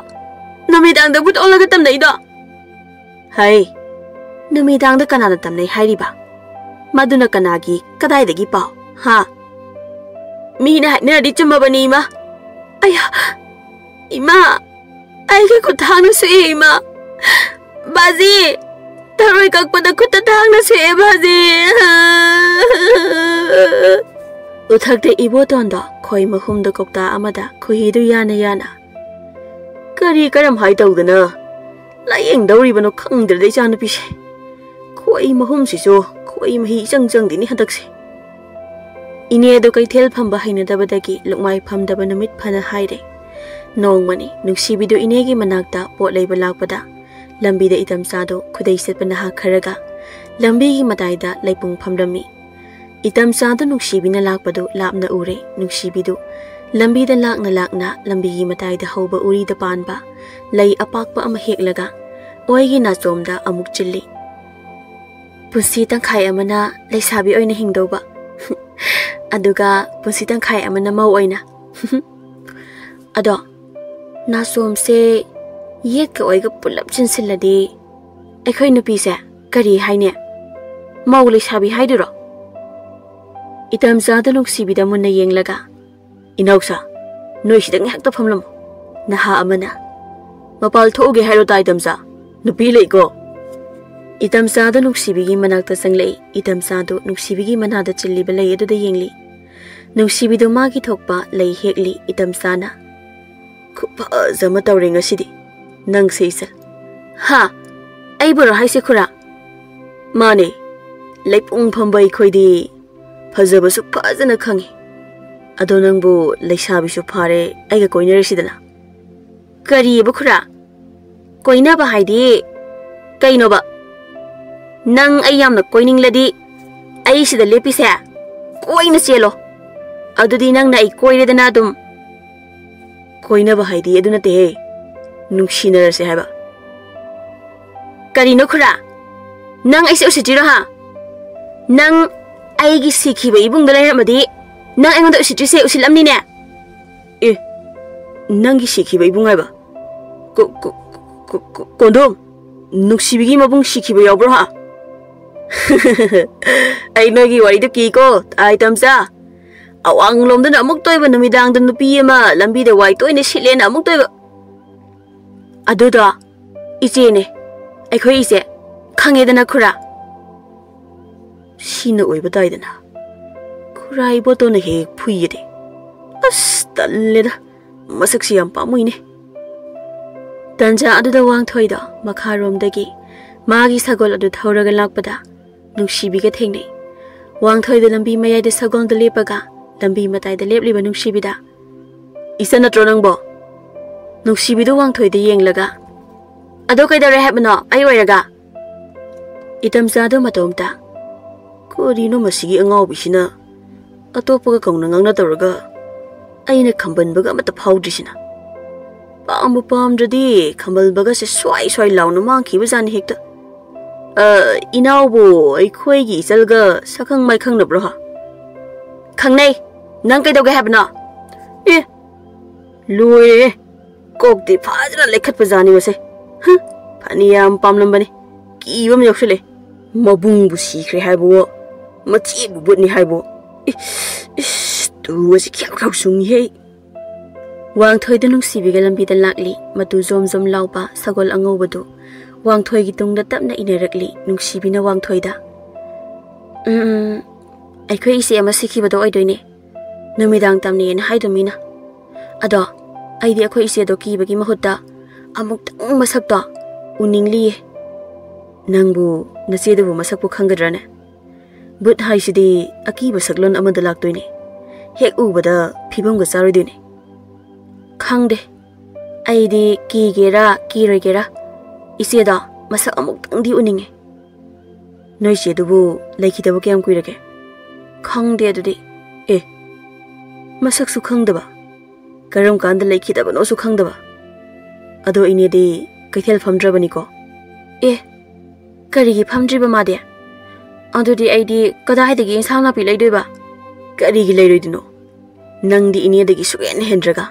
ꯅꯨꯃꯤꯗꯥꯡꯗ ꯕꯨꯠ ꯑꯣꯜꯂꯒ ꯇꯝꯅꯩꯗꯣ?" "ꯍꯩ, ꯅꯨꯃꯤꯗꯥꯡꯗ ꯀꯅꯥꯅ ꯇꯝꯅꯩ ꯍꯥꯏꯔꯤꯕ? ꯃꯗꯨꯅ ꯀꯅꯥꯒꯤ, ꯀꯗꯥꯏꯗꯒꯤ ꯄꯥꯎ, ꯍꯥ?" "ꯃꯤꯅ ꯍꯥꯏꯅꯔꯗꯤ ꯆꯨꯝꯃꯕꯅꯤ, ꯏꯃꯥ꯫ ꯑꯌꯥ, ꯏꯃꯥ, ꯑꯩꯒꯤ ꯈꯨꯠ ꯊꯥꯡꯅ ꯁꯣꯛꯑꯦ, ꯏꯃꯥ꯫ ꯕꯥꯖꯤ, ꯊꯔꯣꯏ ꯀꯛꯄꯗ ꯈꯨꯠꯇ ꯊꯥꯡꯅ ꯁꯣꯛꯑꯦ, ꯕꯥꯖꯤ꯫" ꯎꯊꯛꯇ ꯏꯕꯣꯇꯣꯟꯗꯣ ꯈꯣꯏ ꯃꯍꯨꯝꯗ ꯀꯧꯇꯥ ꯑꯃꯗ ꯈꯣꯏꯍꯤꯗꯨ ꯌꯥꯅ ꯌꯥꯅ, "ꯀꯔꯤ ꯀꯔꯝ ꯍꯥꯏ ꯇꯧꯗꯅ ꯂꯥꯌꯦꯡꯗꯧꯔꯤꯕꯅꯣ ꯈꯪꯗ꯭ꯔꯦꯗ ꯏꯆꯥꯅꯨꯄꯤꯁꯦ꯫ ꯈꯣꯏ ꯃꯍꯨꯝꯁꯤꯁꯨ ꯈꯣꯏ ꯃꯍꯤ ꯏꯆꯪ ꯆꯪꯗꯦꯅꯦ ꯍꯟꯗꯛꯁꯦ꯫" ꯏꯅꯦꯗꯨ ꯀꯩꯊꯦꯜ ꯐꯝꯕ ꯍꯩꯅꯗꯕꯗꯒꯤ ꯂꯨꯛꯃꯥꯏ ꯐꯝꯗꯕ ꯅꯨꯃꯤꯠ ꯐꯅ ꯍꯥꯏꯔꯦ꯫ ꯅꯣꯡꯃꯅꯤ ꯅꯨꯡꯁꯤꯕꯤꯗꯨ ꯏꯅꯦꯒꯤ ꯃꯅꯥꯛꯇ ꯄꯣꯠ ꯂꯩꯕ ꯂꯥꯛꯄꯗ ꯂꯝꯕꯤꯗ ꯏꯇꯝꯆꯥꯗꯨ ꯈꯨꯗꯩ ꯁꯦꯠꯄ ꯅꯍꯥ ꯈꯔꯒ ꯂꯝꯕꯤꯒꯤ ꯃꯇꯥꯏꯗ ꯂꯩꯄꯨꯡ ꯐꯝꯂꯝꯃꯤ꯫ ꯏꯇꯝꯆꯥꯗꯨ ꯅꯨꯡꯁꯤꯕꯤꯅ ꯂꯥꯛꯄꯗꯨ ꯂꯥꯞꯅ ꯎꯔꯦ꯫ ꯅꯨꯡꯁꯤꯕꯤꯗꯨ ꯂꯝꯕꯤꯗ ꯂꯥꯛꯅ ꯂꯥꯛꯅ ꯂꯝꯕꯤꯒꯤ ꯃꯇꯥꯏꯗ ꯍꯧꯕ ꯎꯔꯤꯗ ꯄꯥꯟꯕ ꯂꯩ ꯑꯄꯥꯛꯄ ꯑꯃ ꯍꯦꯛꯂꯒ ꯑꯣꯏꯒꯤ ꯅꯥꯆꯣꯝꯗ ꯑꯃꯨꯛ ꯆꯤꯜꯂꯤ꯫ ꯄꯨꯟꯁꯤ ꯇꯪꯈꯥꯏ ꯑꯃꯅ ꯂꯩꯁꯥꯕꯤ ꯑꯣꯏꯅ ꯍꯤꯡꯗꯧꯕ, ꯑꯗꯨꯒ ꯄꯨꯟꯁꯤ ꯇꯪꯈꯥꯏ ꯑꯃꯅ ꯃꯧ ꯑꯣꯏꯅ꯫ ꯑꯗꯣ, ꯅꯥꯆꯣꯝꯁꯦ ꯌꯦꯠꯀ ꯑꯣꯏꯒ ꯄꯨꯂꯞ ꯆꯤꯟꯁꯤꯜꯂꯗꯤ ꯑꯩꯈꯣꯏ ꯅꯨꯄꯤꯁꯦ ꯀꯔꯤ ꯍꯥꯏꯅꯤ? ꯃꯧ ꯂꯩꯁꯥꯕꯤ ꯍꯥꯏꯗꯨꯔꯣ? ꯏꯇꯝꯆꯥꯗ ꯅꯨꯡꯁꯤꯕꯤꯗ ꯃꯨꯟꯅ ꯌꯦꯡꯂꯒ, "ꯏꯅꯥꯎꯁꯥ, ꯅꯣꯏ ꯁꯤꯗ ꯉꯥꯏꯍꯥꯛꯇ ꯐꯝꯂꯝꯃꯨ꯫" ꯅꯍꯥ ꯑꯃꯅ, "ꯃꯄꯥꯜ ꯊꯣꯛꯎꯒꯦ ꯍꯥꯏꯔꯣ ꯇꯥ ꯏꯇꯝꯆꯥ? ꯅꯨꯄꯤ ꯂꯩꯀꯣ?" ꯏꯇꯝꯆꯥꯗ ꯅꯨꯡꯁꯤꯕꯤꯒꯤ ꯃꯅꯥꯛꯇ ꯆꯪꯂꯛꯏ꯫ ꯏꯇꯝꯆꯥꯗꯨ ꯅꯨꯡꯁꯤꯕꯤꯒꯤ ꯃꯅꯥꯗ ꯆꯤꯜꯂꯤꯕ ꯂꯩ ꯑꯗꯨꯗ ꯌꯦꯡꯂꯤ꯫ ꯅꯨꯡꯁꯤꯕꯤꯗꯨ ꯃꯥꯒꯤ ꯊꯣꯛꯄ ꯂꯩ ꯍꯦꯛꯂꯤ꯫ ꯏꯇꯝꯆꯥꯅ, "ꯈꯨꯐꯖ ꯑꯃ ꯇꯧꯔꯦ ꯉꯁꯤꯗꯤ ꯅꯪꯁꯦ, ꯏꯆꯜ꯫" "ꯍꯥ? ꯑꯩꯕꯨꯔꯣ ꯍꯥꯏꯁꯦ, ꯈꯨꯔꯥ?" "ꯃꯥꯅꯦ, ꯂꯩꯄꯨꯡ ꯐꯝꯕ ꯑꯩꯈꯣꯏꯗꯤ ꯐꯖꯕꯁꯨ ꯐꯖꯅ ꯈꯪꯉꯤ꯫ ꯑꯗꯣ ꯅꯪꯕꯨ ꯂꯩꯁꯥꯕꯤꯁꯨ ꯐꯥꯔꯦ, ꯑꯩꯒ ꯀꯣꯏꯅꯔꯁꯤꯗꯅ꯫" "ꯀꯔꯤꯑꯕ, ꯈꯨꯔꯥ? ꯀꯣꯏꯅꯕ ꯍꯥꯏꯗꯤ ꯀꯩꯅꯣꯕ? ꯅꯪ ꯑꯩ ꯌꯥꯝꯅ ꯀꯣꯏꯅꯤꯡꯂꯗꯤ ꯑꯩ ꯁꯤꯗ ꯂꯦꯞꯄꯤꯁꯦ ꯀꯣꯏꯅ ꯆꯦꯜꯂꯣ꯫ ꯑꯗꯨꯗꯤ ꯅꯪꯅ ꯑꯩ ꯀꯣꯏꯔꯦꯗꯅ ꯑꯗꯨꯝ꯫" "ꯀꯣꯏꯅꯕ ꯍꯥꯏꯗꯤ ꯑꯗꯨ ꯅꯠꯇꯦꯍꯦ, ꯅꯨꯡꯁꯤꯅꯔꯁꯦ ꯍꯥꯏꯕ꯫" "ꯀꯔꯤꯅꯣ, ꯈꯨꯔꯥ? ꯅꯪ ꯑꯩꯁꯦ ꯎꯁꯤꯠꯇ꯭ꯔꯤꯔꯣ, ꯍꯥ? ꯅꯪ ꯑꯩꯒꯤ ꯁꯤꯈꯤꯕ ꯏꯕꯨꯡꯗ ꯂꯩꯔꯝꯃꯗꯤ ꯅꯪ ꯑꯩꯉꯣꯟꯗ ꯎꯁꯤꯠꯇ꯭ꯔꯤꯁꯦ ꯎꯁꯤꯠꯂꯝꯅꯤꯅꯦ?" "ꯑꯦ, ꯅꯪꯒꯤ ꯁꯤꯈꯤꯕ ꯏꯕꯨꯡ ꯍꯥꯏꯕ? ꯀꯣ-, ꯀꯣ-, ꯀꯣ-, ꯀꯣ-, ꯀꯣꯟꯗꯣꯝ, ꯅꯨꯡꯁꯤꯕꯤꯒꯤ ꯃꯕꯨꯡ ꯁꯤꯈꯤꯕ ꯌꯥꯎꯕ꯭ꯔꯣ, ꯍꯥ?" "ꯑꯩ ꯅꯣꯏꯒꯤ ꯋꯥꯔꯤꯗꯨ ꯀꯤꯀꯣ, ꯇꯥ ꯏꯇꯝꯆꯥ꯫ ꯑꯋꯥꯡꯂꯣꯝꯗꯅ ꯑꯃꯨꯛꯇ ꯑꯣꯏꯕ ꯅꯨꯃꯤꯗꯥꯡꯗ ꯅꯨꯄꯤ ꯑꯃ ꯂꯝꯕꯤꯗ ꯋꯥꯏ ꯇꯣꯏꯅ ꯁꯤꯠꯂꯦꯅ ꯑꯃꯨꯛꯇ ꯑꯣꯏꯕ꯫" "ꯑꯗꯨꯗꯣ ꯏꯆꯦꯅꯦ, ꯑꯩꯈꯣꯏ ꯏꯆꯦ꯫ ꯈꯪꯉꯦꯗꯅ, ꯈꯨꯔꯥ?" ꯁꯤꯅ ꯑꯣꯏꯕ ꯇꯥꯏꯗꯅ꯫ ꯈꯨꯔꯥ ꯏꯕꯣꯇꯣꯟꯅ ꯍꯦꯛ ꯐꯨꯏꯌꯦꯗꯤ꯫ ꯑꯁ, ꯇꯜꯂꯦꯗ꯫ ꯃꯁꯛꯁꯤ ꯌꯥꯝ ꯄꯥꯝꯃꯨꯏꯅꯦ꯫ ꯇꯟꯖꯥ ꯑꯗꯨꯗ ꯋꯥꯡꯊꯣꯏꯗꯣ ꯃꯈꯥꯔꯣꯝꯗꯒꯤ ꯃꯥꯒꯤ ꯁꯒꯣꯜ ꯑꯗꯨ ꯊꯧꯔꯒ ꯂꯥꯛꯄꯗ ꯅꯨꯡꯁꯤꯕꯤꯒ ꯊꯦꯡꯅꯩ꯫ ꯋꯥꯡꯊꯣꯏꯗꯣ ꯂꯝꯕꯤ ꯃꯌꯥꯏꯗ ꯁꯒꯣꯜꯗ ꯂꯦꯞꯄꯒ ꯂꯝꯕꯤ ꯃꯇꯥꯏꯗ ꯂꯦꯞꯂꯤꯕ ꯅꯨꯡꯁꯤꯕꯤꯗ, "ꯏꯆꯟ ꯅꯠꯇ꯭ꯔꯣ ꯅꯪꯕꯣ?" ꯅꯨꯡꯁꯤꯕꯤꯗꯨ ꯋꯥꯡꯊꯣꯏꯗ ꯌꯦꯡꯂꯒ, "ꯑꯗꯣ ꯀꯩꯗꯧꯔꯦ ꯍꯥꯏꯕꯅꯣ ꯑꯩ ꯑꯣꯏꯔꯒ?" ꯏꯇꯝꯆꯥꯗꯨ ꯃꯇꯣꯝꯇ, "ꯀꯔꯤꯅꯣ ꯃꯁꯤꯒꯤ ꯑꯉꯥꯎꯕꯤꯁꯤꯅ ꯑꯇꯣꯞꯄꯒ ꯀꯧꯅ ꯉꯥꯡꯅ ꯇꯧꯔꯒ ꯑꯩꯅ ꯈꯝꯕꯟꯕꯒ ꯑꯃꯠꯇ ꯐꯥꯎꯗ꯭ꯔꯤꯁꯤꯅ? ꯄꯥꯝꯕꯨ ꯄꯥꯝꯗ꯭ꯔꯗꯤ ꯈꯝꯕꯟꯕꯒꯁꯦ ꯁ꯭ꯋꯥꯏ ꯁ꯭ꯋꯥꯏ ꯂꯥꯎꯅ ꯃꯥꯡꯈꯤꯕꯖꯥꯠꯅꯤ ꯍꯦꯛꯇ꯫ ꯑ, ꯏꯅꯥꯎꯕꯨ ꯑꯩꯈꯣꯏꯒꯤ ꯏꯆꯜꯒ ꯁꯛꯈꯪ ꯃꯥꯏꯈꯪꯅꯕ꯭ꯔꯣ? ꯈꯪꯅꯩ꯫ ꯅꯪ ꯀꯩꯗꯧꯒꯦ ꯍꯥꯏꯕꯅꯣ? ꯑꯦ, ꯂꯣꯏꯔꯦ꯫ ꯀꯣꯛꯇꯤ ꯐꯖꯅ ꯂꯩꯈꯠꯄ ꯖꯥꯠꯅꯤ ꯃꯁꯦ꯫ ꯍ, ꯐꯅ ꯌꯥꯝ ꯄꯥꯝꯂꯝꯕꯅꯤ꯫ ꯀꯤꯕ ꯑꯃ ꯌꯥꯎꯁꯜꯂꯦ꯫ ꯃꯕꯨꯡꯕꯨ ꯁꯤꯈ꯭ꯔꯦ ꯍꯥꯏꯕꯋꯣ, ꯃꯆꯦꯕꯨ ꯕꯨꯠꯅꯤ ꯍꯥꯏꯕꯋꯣ꯫ ꯏ, ꯏꯁ, ꯇꯨ ꯑꯁꯤ ꯈ꯭ꯌꯥꯎ ꯈ꯭ꯌꯥꯎ ꯆꯨꯡꯉꯤꯍꯦ꯫ ꯋꯥꯡꯊꯣꯏꯗꯨ ꯅꯨꯡꯁꯤꯕꯤꯒ ꯂꯝꯕꯤꯗ ꯂꯥꯛꯂꯤ꯫ ꯃꯇꯨ ꯖꯣꯝ ꯖꯣꯝ ꯂꯥꯎꯕ ꯁꯒꯣꯜ ꯑꯉꯧꯕꯗꯨ ꯋꯥꯡꯊꯣꯏꯒꯤ ꯇꯨꯡꯗ ꯇꯞꯅ ꯏꯟꯅꯔꯛꯂꯤ꯫ ꯅꯨꯡꯁꯤꯕꯤꯅ ꯋꯥꯡꯊꯣꯏꯗ, "ꯎꯝ, ꯎꯝ, ꯑꯩꯈꯣꯏ ꯏꯆꯦ ꯑꯃ ꯁꯤꯈꯤꯕꯗꯣ ꯑꯣꯏꯗꯣꯏꯅꯦ꯫ ꯅꯨꯃꯤꯗꯥꯡ ꯇꯝꯅꯩꯌꯦꯅ ꯍꯥꯏꯗꯣ ꯃꯤꯅ꯫ ꯑꯗꯣ ꯑꯩꯗꯤ ꯑꯩꯈꯣꯏ ꯏꯆꯦꯗꯣ ꯀꯤꯕꯒꯤ ꯃꯍꯨꯠꯇ ꯑꯃꯨꯛꯇꯪ ꯃꯁꯛꯇꯣ ꯎꯅꯤꯡꯂꯤꯌꯦ꯫" "ꯅꯪꯕꯨ ꯅꯆꯦꯗꯨꯕꯨ ꯃꯁꯛꯄꯨ ꯈꯪꯒꯗ꯭ꯔꯥꯅꯦ? ꯕꯨꯠ ꯍꯥꯏꯁꯤꯗꯤ ꯑꯀꯤꯕ ꯁꯛꯂꯣꯟ ꯑꯃꯗ ꯂꯥꯛꯇꯣꯏꯅꯦ꯫ ꯍꯦꯛ ꯎꯕꯗ ꯐꯤꯕꯝꯒ ꯆꯥꯔꯣꯏꯗꯣꯏꯅꯦ꯫" "ꯈꯪꯗꯦ꯫ ꯑꯩꯗꯤ ꯀꯤꯒꯦꯔꯥ ꯀꯤꯔꯣꯏꯒꯦꯔꯥ, ꯏꯆꯦꯗꯣ ꯃꯁꯛ ꯑꯃꯨꯛꯇꯪꯗꯤ ꯎꯅꯤꯡꯉꯦ꯫" "ꯅꯣꯏ ꯆꯦꯗꯨꯕꯨ ꯂꯩꯈꯤꯗꯕ ꯀꯌꯥꯝ ꯀꯨꯏꯔꯒꯦ?" "ꯈꯪꯗꯦ ꯑꯗꯨꯗꯤ꯫" "ꯑꯦ, ꯃꯁꯛꯁꯨ ꯈꯪꯗꯕ? ꯀꯔꯝ ꯀꯥꯟꯗ ꯂꯩꯈꯤꯗꯕꯅꯣꯁꯨ ꯈꯪꯗꯕ? ꯑꯗꯣ ꯏꯅꯦꯗꯤ ꯀꯩꯊꯦꯜ ꯐꯝꯗ꯭ꯔꯕꯅꯤꯀꯣ?" "ꯑꯦ, ꯀꯔꯤꯒꯤ ꯐꯝꯗ꯭ꯔꯤꯕ ꯃꯥꯗꯤ? ꯑꯗꯨꯗꯤ ꯑꯩꯗꯤ ꯀꯗꯥꯏꯗꯒꯤ ꯏꯟꯁꯥꯡ ꯅꯥꯄꯤ ꯂꯩꯗꯣꯏꯕ?" "ꯀꯔꯤꯒꯤ ꯂꯩꯔꯣꯏꯗꯣꯏꯅꯣ? ꯅꯪꯗꯤ ꯏꯅꯦꯗꯒꯤ ꯁꯨꯛꯍꯦꯟ ꯍꯦꯟꯗ꯭ꯔꯒ꯫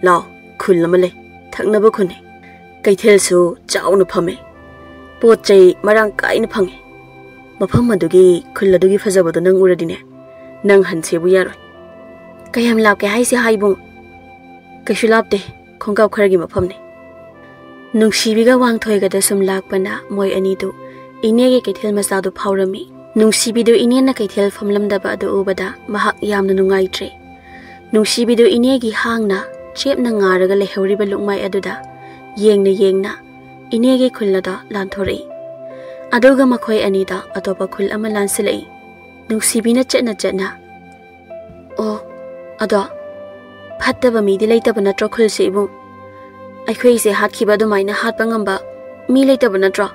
ꯂꯥꯎ, ꯈꯨꯜ ꯑꯃ ꯂꯩ, ꯊꯪꯅꯕ ꯈꯨꯟꯅꯤ꯫ ꯀꯩꯊꯦꯜꯁꯨ ꯆꯥꯎꯅ ꯐꯝꯃꯦ꯫ ꯄꯣꯠ ꯆꯩ ꯃꯔꯥꯡ ꯀꯥꯏꯅ ꯐꯪꯉꯦ꯫ ꯃꯐꯝ ꯑꯗꯨꯒꯤ, ꯈꯨꯜ ꯑꯗꯨꯒꯤ ꯐꯖꯕꯗꯣ ꯅꯪ ꯎꯔꯗꯤꯅꯦ, ꯅꯪ ꯍꯟꯁꯦꯕꯨ ꯌꯥꯔꯣꯏ꯫" "ꯀꯌꯥꯝ ꯂꯥꯞꯀꯦ ꯍꯥꯏꯁꯦ ꯍꯥꯏꯕꯨꯡ?" "ꯀꯩꯁꯨ ꯂꯥꯞꯇꯦ, ꯈꯣꯡꯀꯥꯞ ꯈꯔꯒꯤ ꯃꯐꯝꯅꯤ꯫" ꯅꯨꯡꯁꯤꯕꯤꯒ ꯋꯥꯡꯊꯣꯏꯒꯗ ꯁꯨꯝ ꯂꯥꯛꯄꯅ ꯃꯣꯏ ꯑꯅꯤꯗꯨ ꯏꯅꯦꯒꯤ ꯀꯩꯊꯦꯜ ꯃꯆꯥꯗꯨ ꯐꯥꯎꯔꯝꯃꯤ꯫ ꯅꯨꯡꯁꯤꯕꯤꯗꯨ ꯏꯅꯦꯅ ꯀꯩꯊꯦꯜ ꯐꯝꯂꯝꯗꯕ ꯑꯗꯨ ꯎꯕꯗ ꯃꯍꯥꯛ ꯌꯥꯝꯅ ꯅꯨꯡꯉꯥꯏꯇ꯭ꯔꯦ꯫ ꯅꯨꯡꯁꯤꯕꯤꯗꯨ ꯏꯅꯦꯒꯤ ꯍꯥꯡꯅ ꯆꯦꯞꯅ ꯉꯥꯔꯒ ꯂꯩꯍꯧꯔꯤꯕ ꯂꯨꯛꯃꯥꯏ ꯑꯗꯨꯗ ꯌꯦꯡꯅ ꯌꯦꯡꯅ ꯏꯅꯦꯒꯤ ꯈꯨꯜ ꯑꯗꯣ ꯂꯥꯟꯊꯣꯔꯛꯏ꯫ ꯑꯗꯨꯒ ꯃꯈꯣꯏ ꯑꯅꯤꯗ ꯑꯇꯣꯞꯄ ꯈꯨꯜ ꯑꯃ ꯂꯥꯟꯁꯤꯜꯂꯛꯏ꯫ ꯅꯨꯡꯁꯤꯕꯤꯅ ꯆꯠꯅ ꯆꯠꯅ, "ꯑꯣ, ꯑꯗꯣ ꯐꯠꯇꯕ ꯃꯤꯗꯤ ꯂꯩꯇꯕ ꯅꯠꯇ꯭ꯔꯣ ꯈꯨꯜꯁꯦ, ꯏꯕꯨꯡ? ꯑꯩꯈꯣꯏ ꯏꯆꯦ ꯍꯥꯠꯈꯤꯕ ꯑꯗꯨꯃꯥꯏꯅ ꯍꯥꯠꯄ ꯉꯝꯕ ꯃꯤ ꯂꯩꯇꯕ ꯅꯠꯇ꯭ꯔꯣ?"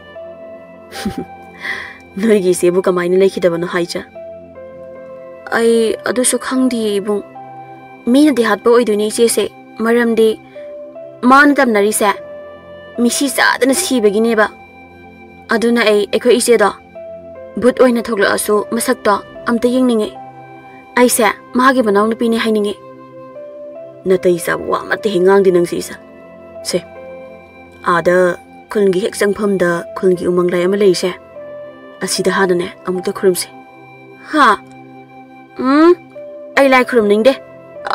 "ꯅꯣꯏꯒꯤ ꯏꯆꯦꯕꯨ ꯀꯃꯥꯏꯅ ꯂꯩꯈꯤꯗꯕꯅꯣ ꯍꯥꯏꯁꯦ?" "ꯑꯩ ꯑꯗꯨꯁꯨ ꯈꯪꯗꯤꯌꯦ, ꯏꯕꯨꯡ꯫ ꯃꯤꯅꯗꯤ ꯍꯥꯠꯄ ꯑꯣꯏꯗꯣꯏꯅꯦ ꯏꯆꯦꯁꯦ, ꯃꯔꯝꯗꯤ ꯃꯥꯅ ꯇꯝꯅꯔꯤꯁꯦ ꯃꯤꯁꯤ ꯆꯥꯗꯅ ꯁꯤꯕꯒꯤꯅꯦꯕ꯫" ꯑꯗꯨꯅ ꯑꯩ ꯑꯩꯈꯣꯏ ꯏꯆꯦꯗꯣ ꯚꯨꯠ ꯑꯣꯏꯅ ꯊꯣꯛꯂꯛꯑꯁꯨ ꯃꯁꯛꯇꯣ ꯑꯝꯇ ꯌꯦꯡꯅꯤꯡꯉꯦ꯫ ꯑꯩꯁꯦ ꯃꯥꯒꯤ ꯃꯅꯥꯎꯅꯨꯄꯤꯅꯦ ꯍꯥꯏꯅꯤꯡꯉꯦ꯫ ꯅꯥꯇꯩ ꯆꯥꯕ ꯋꯥ ꯑꯃꯠꯇ ꯍꯦꯛ ꯉꯥꯡꯗꯦ ꯅꯪꯁꯦ ꯏꯆꯥ꯫ ꯁꯦ, ꯑꯥꯗ ꯈꯨꯜꯒꯤ ꯍꯦꯛ ꯆꯪꯐꯝꯗ ꯈꯨꯜꯒꯤ ꯎꯃꯪ ꯂꯥꯏ ꯑꯃ ꯂꯩꯔꯤꯁꯦ, ꯑꯁꯤꯗ ꯍꯥꯟꯅꯅꯦ ꯑꯃꯨꯛꯇ ꯈꯨꯔꯨꯝꯁꯦ꯫ ꯍꯥ? ꯎꯝ, ꯑꯩ ꯂꯥꯏ ꯈꯨꯔꯨꯝꯅꯤꯡꯗꯦ꯫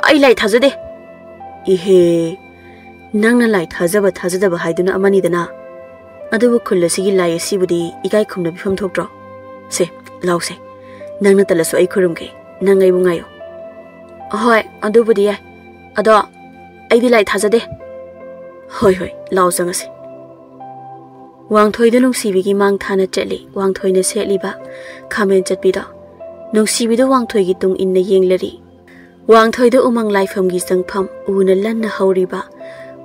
ꯑꯩ ꯂꯥꯏ ꯊꯥꯖꯗꯦ꯫ ꯏꯍꯦ, ꯅꯪꯅ ꯂꯥꯏ ꯊꯥꯖꯕ ꯊꯥꯖꯗꯕ ꯍꯥꯏꯗꯨꯅ ꯑꯃꯅꯤꯗꯅ, ꯑꯗꯨꯕꯨ ꯈꯨꯜ ꯑꯁꯤꯒꯤ ꯂꯥꯏ ꯑꯁꯤꯕꯨꯗꯤ ꯏꯀꯥꯏ ꯈꯨꯝꯅꯕꯤꯐꯝ ꯊꯣꯛꯇ꯭ꯔꯣ? ꯁꯦ, ꯂꯥꯎꯁꯦ, ꯅꯪꯅ ꯇꯜꯂꯁꯨ ꯑꯩ ꯈꯨꯔꯨꯝꯒꯦ, ꯅꯪ ꯑꯩꯕꯨ ꯉꯥꯏꯌꯨ꯫ ꯑꯍꯣꯏ, ꯑꯗꯨꯕꯨꯗꯤ ꯌꯥꯏ, ꯑꯗꯣ ꯑꯩꯗꯤ ꯂꯥꯏ ꯊꯥꯖꯗꯦ꯫ ꯍꯣꯏ ꯍꯣꯏ, ꯂꯥꯎ ꯆꯪꯉꯁꯦ꯫ ꯋꯥꯡꯊꯣꯏꯗꯨ ꯅꯨꯡꯁꯤꯕꯤꯒꯤ ꯃꯥꯡ ꯊꯥꯅ ꯆꯠꯂꯤ꯫ ꯋꯥꯡꯊꯣꯏꯅ ꯁꯦꯠꯂꯤꯕ ꯈꯥꯃꯦꯟ ꯆꯠꯄꯤꯗꯣ ꯅꯨꯡꯁꯤꯕꯤꯗꯨ ꯋꯥꯡꯊꯣꯏꯒꯤ ꯇꯨꯡ ꯏꯟꯅ ꯌꯦꯡꯂꯔꯤ꯫ ꯋꯥꯡꯊꯣꯏꯗꯨ ꯎꯃꯪ ꯂꯥꯏꯐꯝꯒꯤ ꯆꯪꯐꯝ ꯎꯅ ꯂꯟꯅ ꯍꯧꯔꯤꯕ,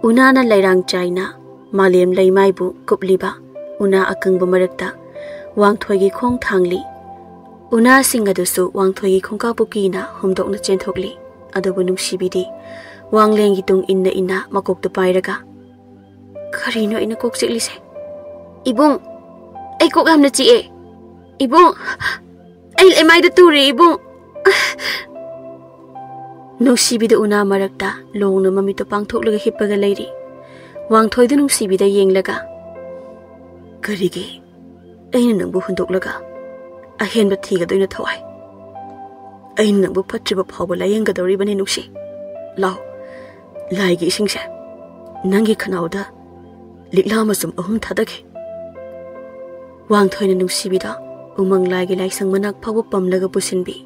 ꯎꯅꯥꯅ ꯂꯩꯔꯥꯡ ꯆꯥꯏꯅ ꯃꯥꯂꯦꯝ ꯂꯩꯃꯥꯏꯕꯨ ꯀꯨꯞꯂꯤꯕ ꯎꯅꯥ ꯑꯀꯪꯕ ꯃꯔꯛꯇ ꯋꯥꯡꯊꯣꯏꯒꯤ ꯈꯣꯡ ꯊꯥꯡꯂꯤ꯫ ꯎꯅꯥꯁꯤꯡ ꯑꯗꯨꯁꯨ ꯋꯥꯡꯊꯣꯏꯒꯤ ꯈꯣꯡꯀꯥꯞꯄꯨ ꯀꯤꯅ ꯍꯨꯝꯗꯣꯛꯅ ꯆꯦꯟꯊꯣꯛꯂꯤ꯫ ꯑꯗꯨꯕꯨ ꯅꯨꯡꯁꯤꯕꯤꯗꯤ ꯋꯥꯡꯂꯦꯟꯒꯤ ꯇꯨꯡ ꯏꯟꯅ ꯏꯟꯅ ꯃꯀꯣꯛꯇꯨ ꯄꯥꯏꯔꯒ, "ꯀꯔꯤꯅꯣ ꯑꯩꯅ ꯀꯣꯛ ꯆꯤꯛꯂꯤꯁꯦ? ꯏꯕꯨꯡ, ꯑꯩ ꯀꯣꯛ ꯌꯥꯝꯅ ꯆꯤꯛꯑꯦ꯫ ꯏꯕꯨꯡ, ꯑꯩ ꯂꯩꯃꯥꯏꯗ ꯇꯨꯔꯦ, ꯏꯕꯨꯡ!" ꯅꯨꯡꯁꯤꯕꯤꯗ ꯎꯅꯥ ꯃꯔꯛꯇ ꯂꯣꯡꯅ ꯃꯃꯤꯠꯇꯨ ꯄꯥꯡꯊꯣꯛꯂꯒ ꯍꯤꯞꯄꯒ ꯂꯩꯔꯤ꯫ ꯋꯥꯡꯊꯣꯏꯗꯨ ꯅꯨꯡꯁꯤꯕꯤꯗ ꯌꯦꯡꯂꯒ, "ꯀꯔꯤꯒꯤ ꯑꯩꯅ ꯅꯪꯕꯨ ꯍꯨꯟꯗꯣꯛꯂꯒ ꯑꯍꯦꯟꯕ ꯊꯤꯒꯗꯣꯏꯅꯣ ꯊꯋꯥꯏ? ꯑꯩꯅ ꯅꯪꯕꯨ ꯐꯠꯇ꯭ꯔꯤꯕ ꯐꯥꯎꯕ ꯂꯥꯌꯦꯡꯒꯗꯧꯔꯤꯕꯅꯤ ꯅꯨꯡꯁꯤ꯫ ꯂꯥꯎ, ꯂꯥꯏꯒꯤ ꯏꯁꯤꯡꯁꯦ ꯅꯪꯒꯤ ꯈꯅꯥꯎꯗ ꯂꯤꯛꯂꯥ ꯃꯆꯨꯝ ꯑꯍꯨꯝ ꯊꯥꯗꯒꯦ꯫" ꯋꯥꯡꯊꯣꯏꯅ ꯅꯨꯡꯁꯤꯕꯤꯗ ꯎꯃꯪ ꯂꯥꯏꯒꯤ ꯂꯥꯏꯁꯪ ꯃꯅꯥꯛ ꯐꯥꯎꯕ ꯄꯝꯂꯒ ꯄꯨꯁꯤꯟꯕꯤ꯫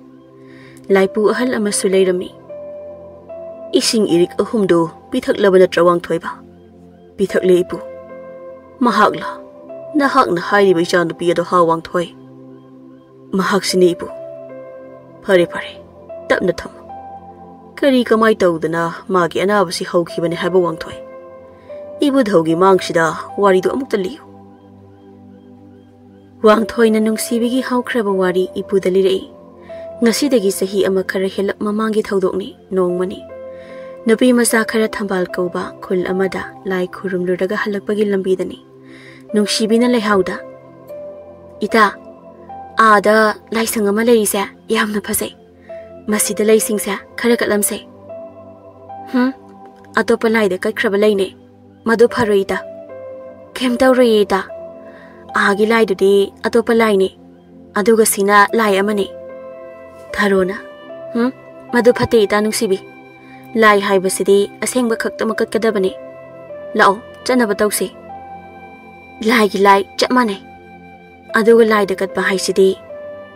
ꯂꯥꯏꯄꯨ ꯑꯍꯜ ꯑꯃꯁꯨ ꯂꯩꯔꯝꯃꯤ꯫ "ꯏꯁꯤꯡ ꯏꯔꯤꯛ ꯑꯍꯨꯝꯗꯨ ꯄꯤꯊꯛꯂꯕ ꯅꯠꯇ꯭ꯔꯥ ꯋꯥꯡꯊꯣꯏꯕ?" "ꯄꯤꯊꯛꯂꯦ ꯏꯄꯨ꯫" "ꯃꯍꯥꯛꯂ?" "ꯅꯍꯥꯛꯅ ꯍꯥꯏꯔꯤꯕ ꯏꯆꯥꯅꯨꯄꯤ ꯑꯗꯣ ꯍꯥ ꯋꯥꯡꯊꯣꯏ?" "ꯃꯍꯥꯛꯁꯤꯅꯤ ꯏꯄꯨ꯫" "ꯐꯔꯦ ꯐꯔꯦ, ꯇꯞꯅ ꯊꯝꯃꯨ꯫ ꯀꯔꯤ ꯀꯃꯥꯏ ꯇꯧꯗꯅ ꯃꯥꯒꯤ ꯑꯅꯥꯕꯁꯤ ꯍꯧꯈꯤꯕꯅꯤ ꯍꯥꯏꯕ ꯋꯥꯡꯊꯣꯏ? ꯏꯕꯨꯙꯧꯒꯤ ꯃꯥꯡꯁꯤꯗ ꯋꯥꯔꯤꯗꯨ ꯑꯃꯨꯛꯇ ꯂꯤꯌꯨ꯫" ꯋꯥꯡꯊꯣꯏꯅ ꯅꯨꯡꯁꯤꯕꯤꯒꯤ ꯍꯧꯈ꯭ꯔꯕ ꯋꯥꯔꯤ ꯏꯄꯨꯗ ꯂꯤꯔꯛꯏ꯫ ꯉꯁꯤꯗꯒꯤ ꯆꯍꯤ ꯑꯃ ꯈꯔ ꯍꯦꯜꯂꯞ ꯃꯃꯥꯡꯒꯤ ꯊꯧꯗꯣꯛꯅꯤ꯫ ꯅꯣꯡꯃꯅꯤ ꯅꯨꯄꯤ ꯃꯆꯥ ꯈꯔ ꯊꯝꯕꯥꯜ ꯀꯧꯕ ꯈꯨꯜ ꯑꯃꯗ ꯂꯥꯏ ꯈꯨꯔꯨꯝꯂꯨꯔꯒ ꯍꯜꯂꯛꯄꯒꯤ ꯂꯝꯕꯤꯗꯅꯤ꯫ ꯅꯨꯡꯁꯤꯕꯤꯅ ꯂꯩꯍꯥꯎꯗ, "ꯏꯇꯥ, ꯑꯥꯗ ꯂꯥꯏꯁꯪ ꯑꯃ ꯂꯩꯔꯤꯁꯦ ꯌꯥꯝꯅ ꯐꯖꯩ꯫ ꯃꯁꯤꯗ ꯂꯩꯁꯤꯡꯁꯦ ꯈꯔ ꯀꯠꯂꯝꯁꯦ꯫" "ꯍꯨꯝ, ꯑꯇꯣꯞꯄ ꯂꯥꯏꯗ ꯀꯠꯈ꯭ꯔꯕ ꯂꯩꯅꯦ꯫ ꯃꯗꯨ ꯐꯔꯣꯏ ꯏꯇꯥ꯫" "ꯀꯩꯝ ꯇꯧꯔꯣꯏꯌꯦ ꯏꯇꯥ꯫ ꯑꯥꯒꯤ ꯂꯥꯏꯗꯨꯗꯤ ꯑꯇꯣꯞꯄ ꯂꯥꯏꯅꯦ, ꯑꯗꯨꯒ ꯁꯤꯅ ꯂꯥꯏ ꯑꯃꯅꯦ꯫" ꯊꯔꯣꯅ, "ꯍꯨꯝ, ꯃꯗꯨ ꯐꯠꯇꯦ ꯏꯇꯥ ꯅꯨꯡꯁꯤꯕꯤ꯫ ꯂꯥꯏ ꯍꯥꯏꯕꯁꯤꯗꯤ ꯑꯁꯦꯡꯕ ꯈꯛꯇꯃꯛ ꯀꯠꯀꯗꯕꯅꯦ꯫ ꯂꯥꯛꯑꯣ, ꯆꯠꯅꯕ ꯇꯧꯁꯤ꯫ ꯂꯥꯏꯒꯤ ꯂꯥꯏ ꯆꯞ ꯃꯥꯟꯅꯩ꯫ ꯑꯗꯨꯒ ꯂꯥꯏꯗ ꯀꯠꯄ ꯍꯥꯏꯁꯤꯗꯤ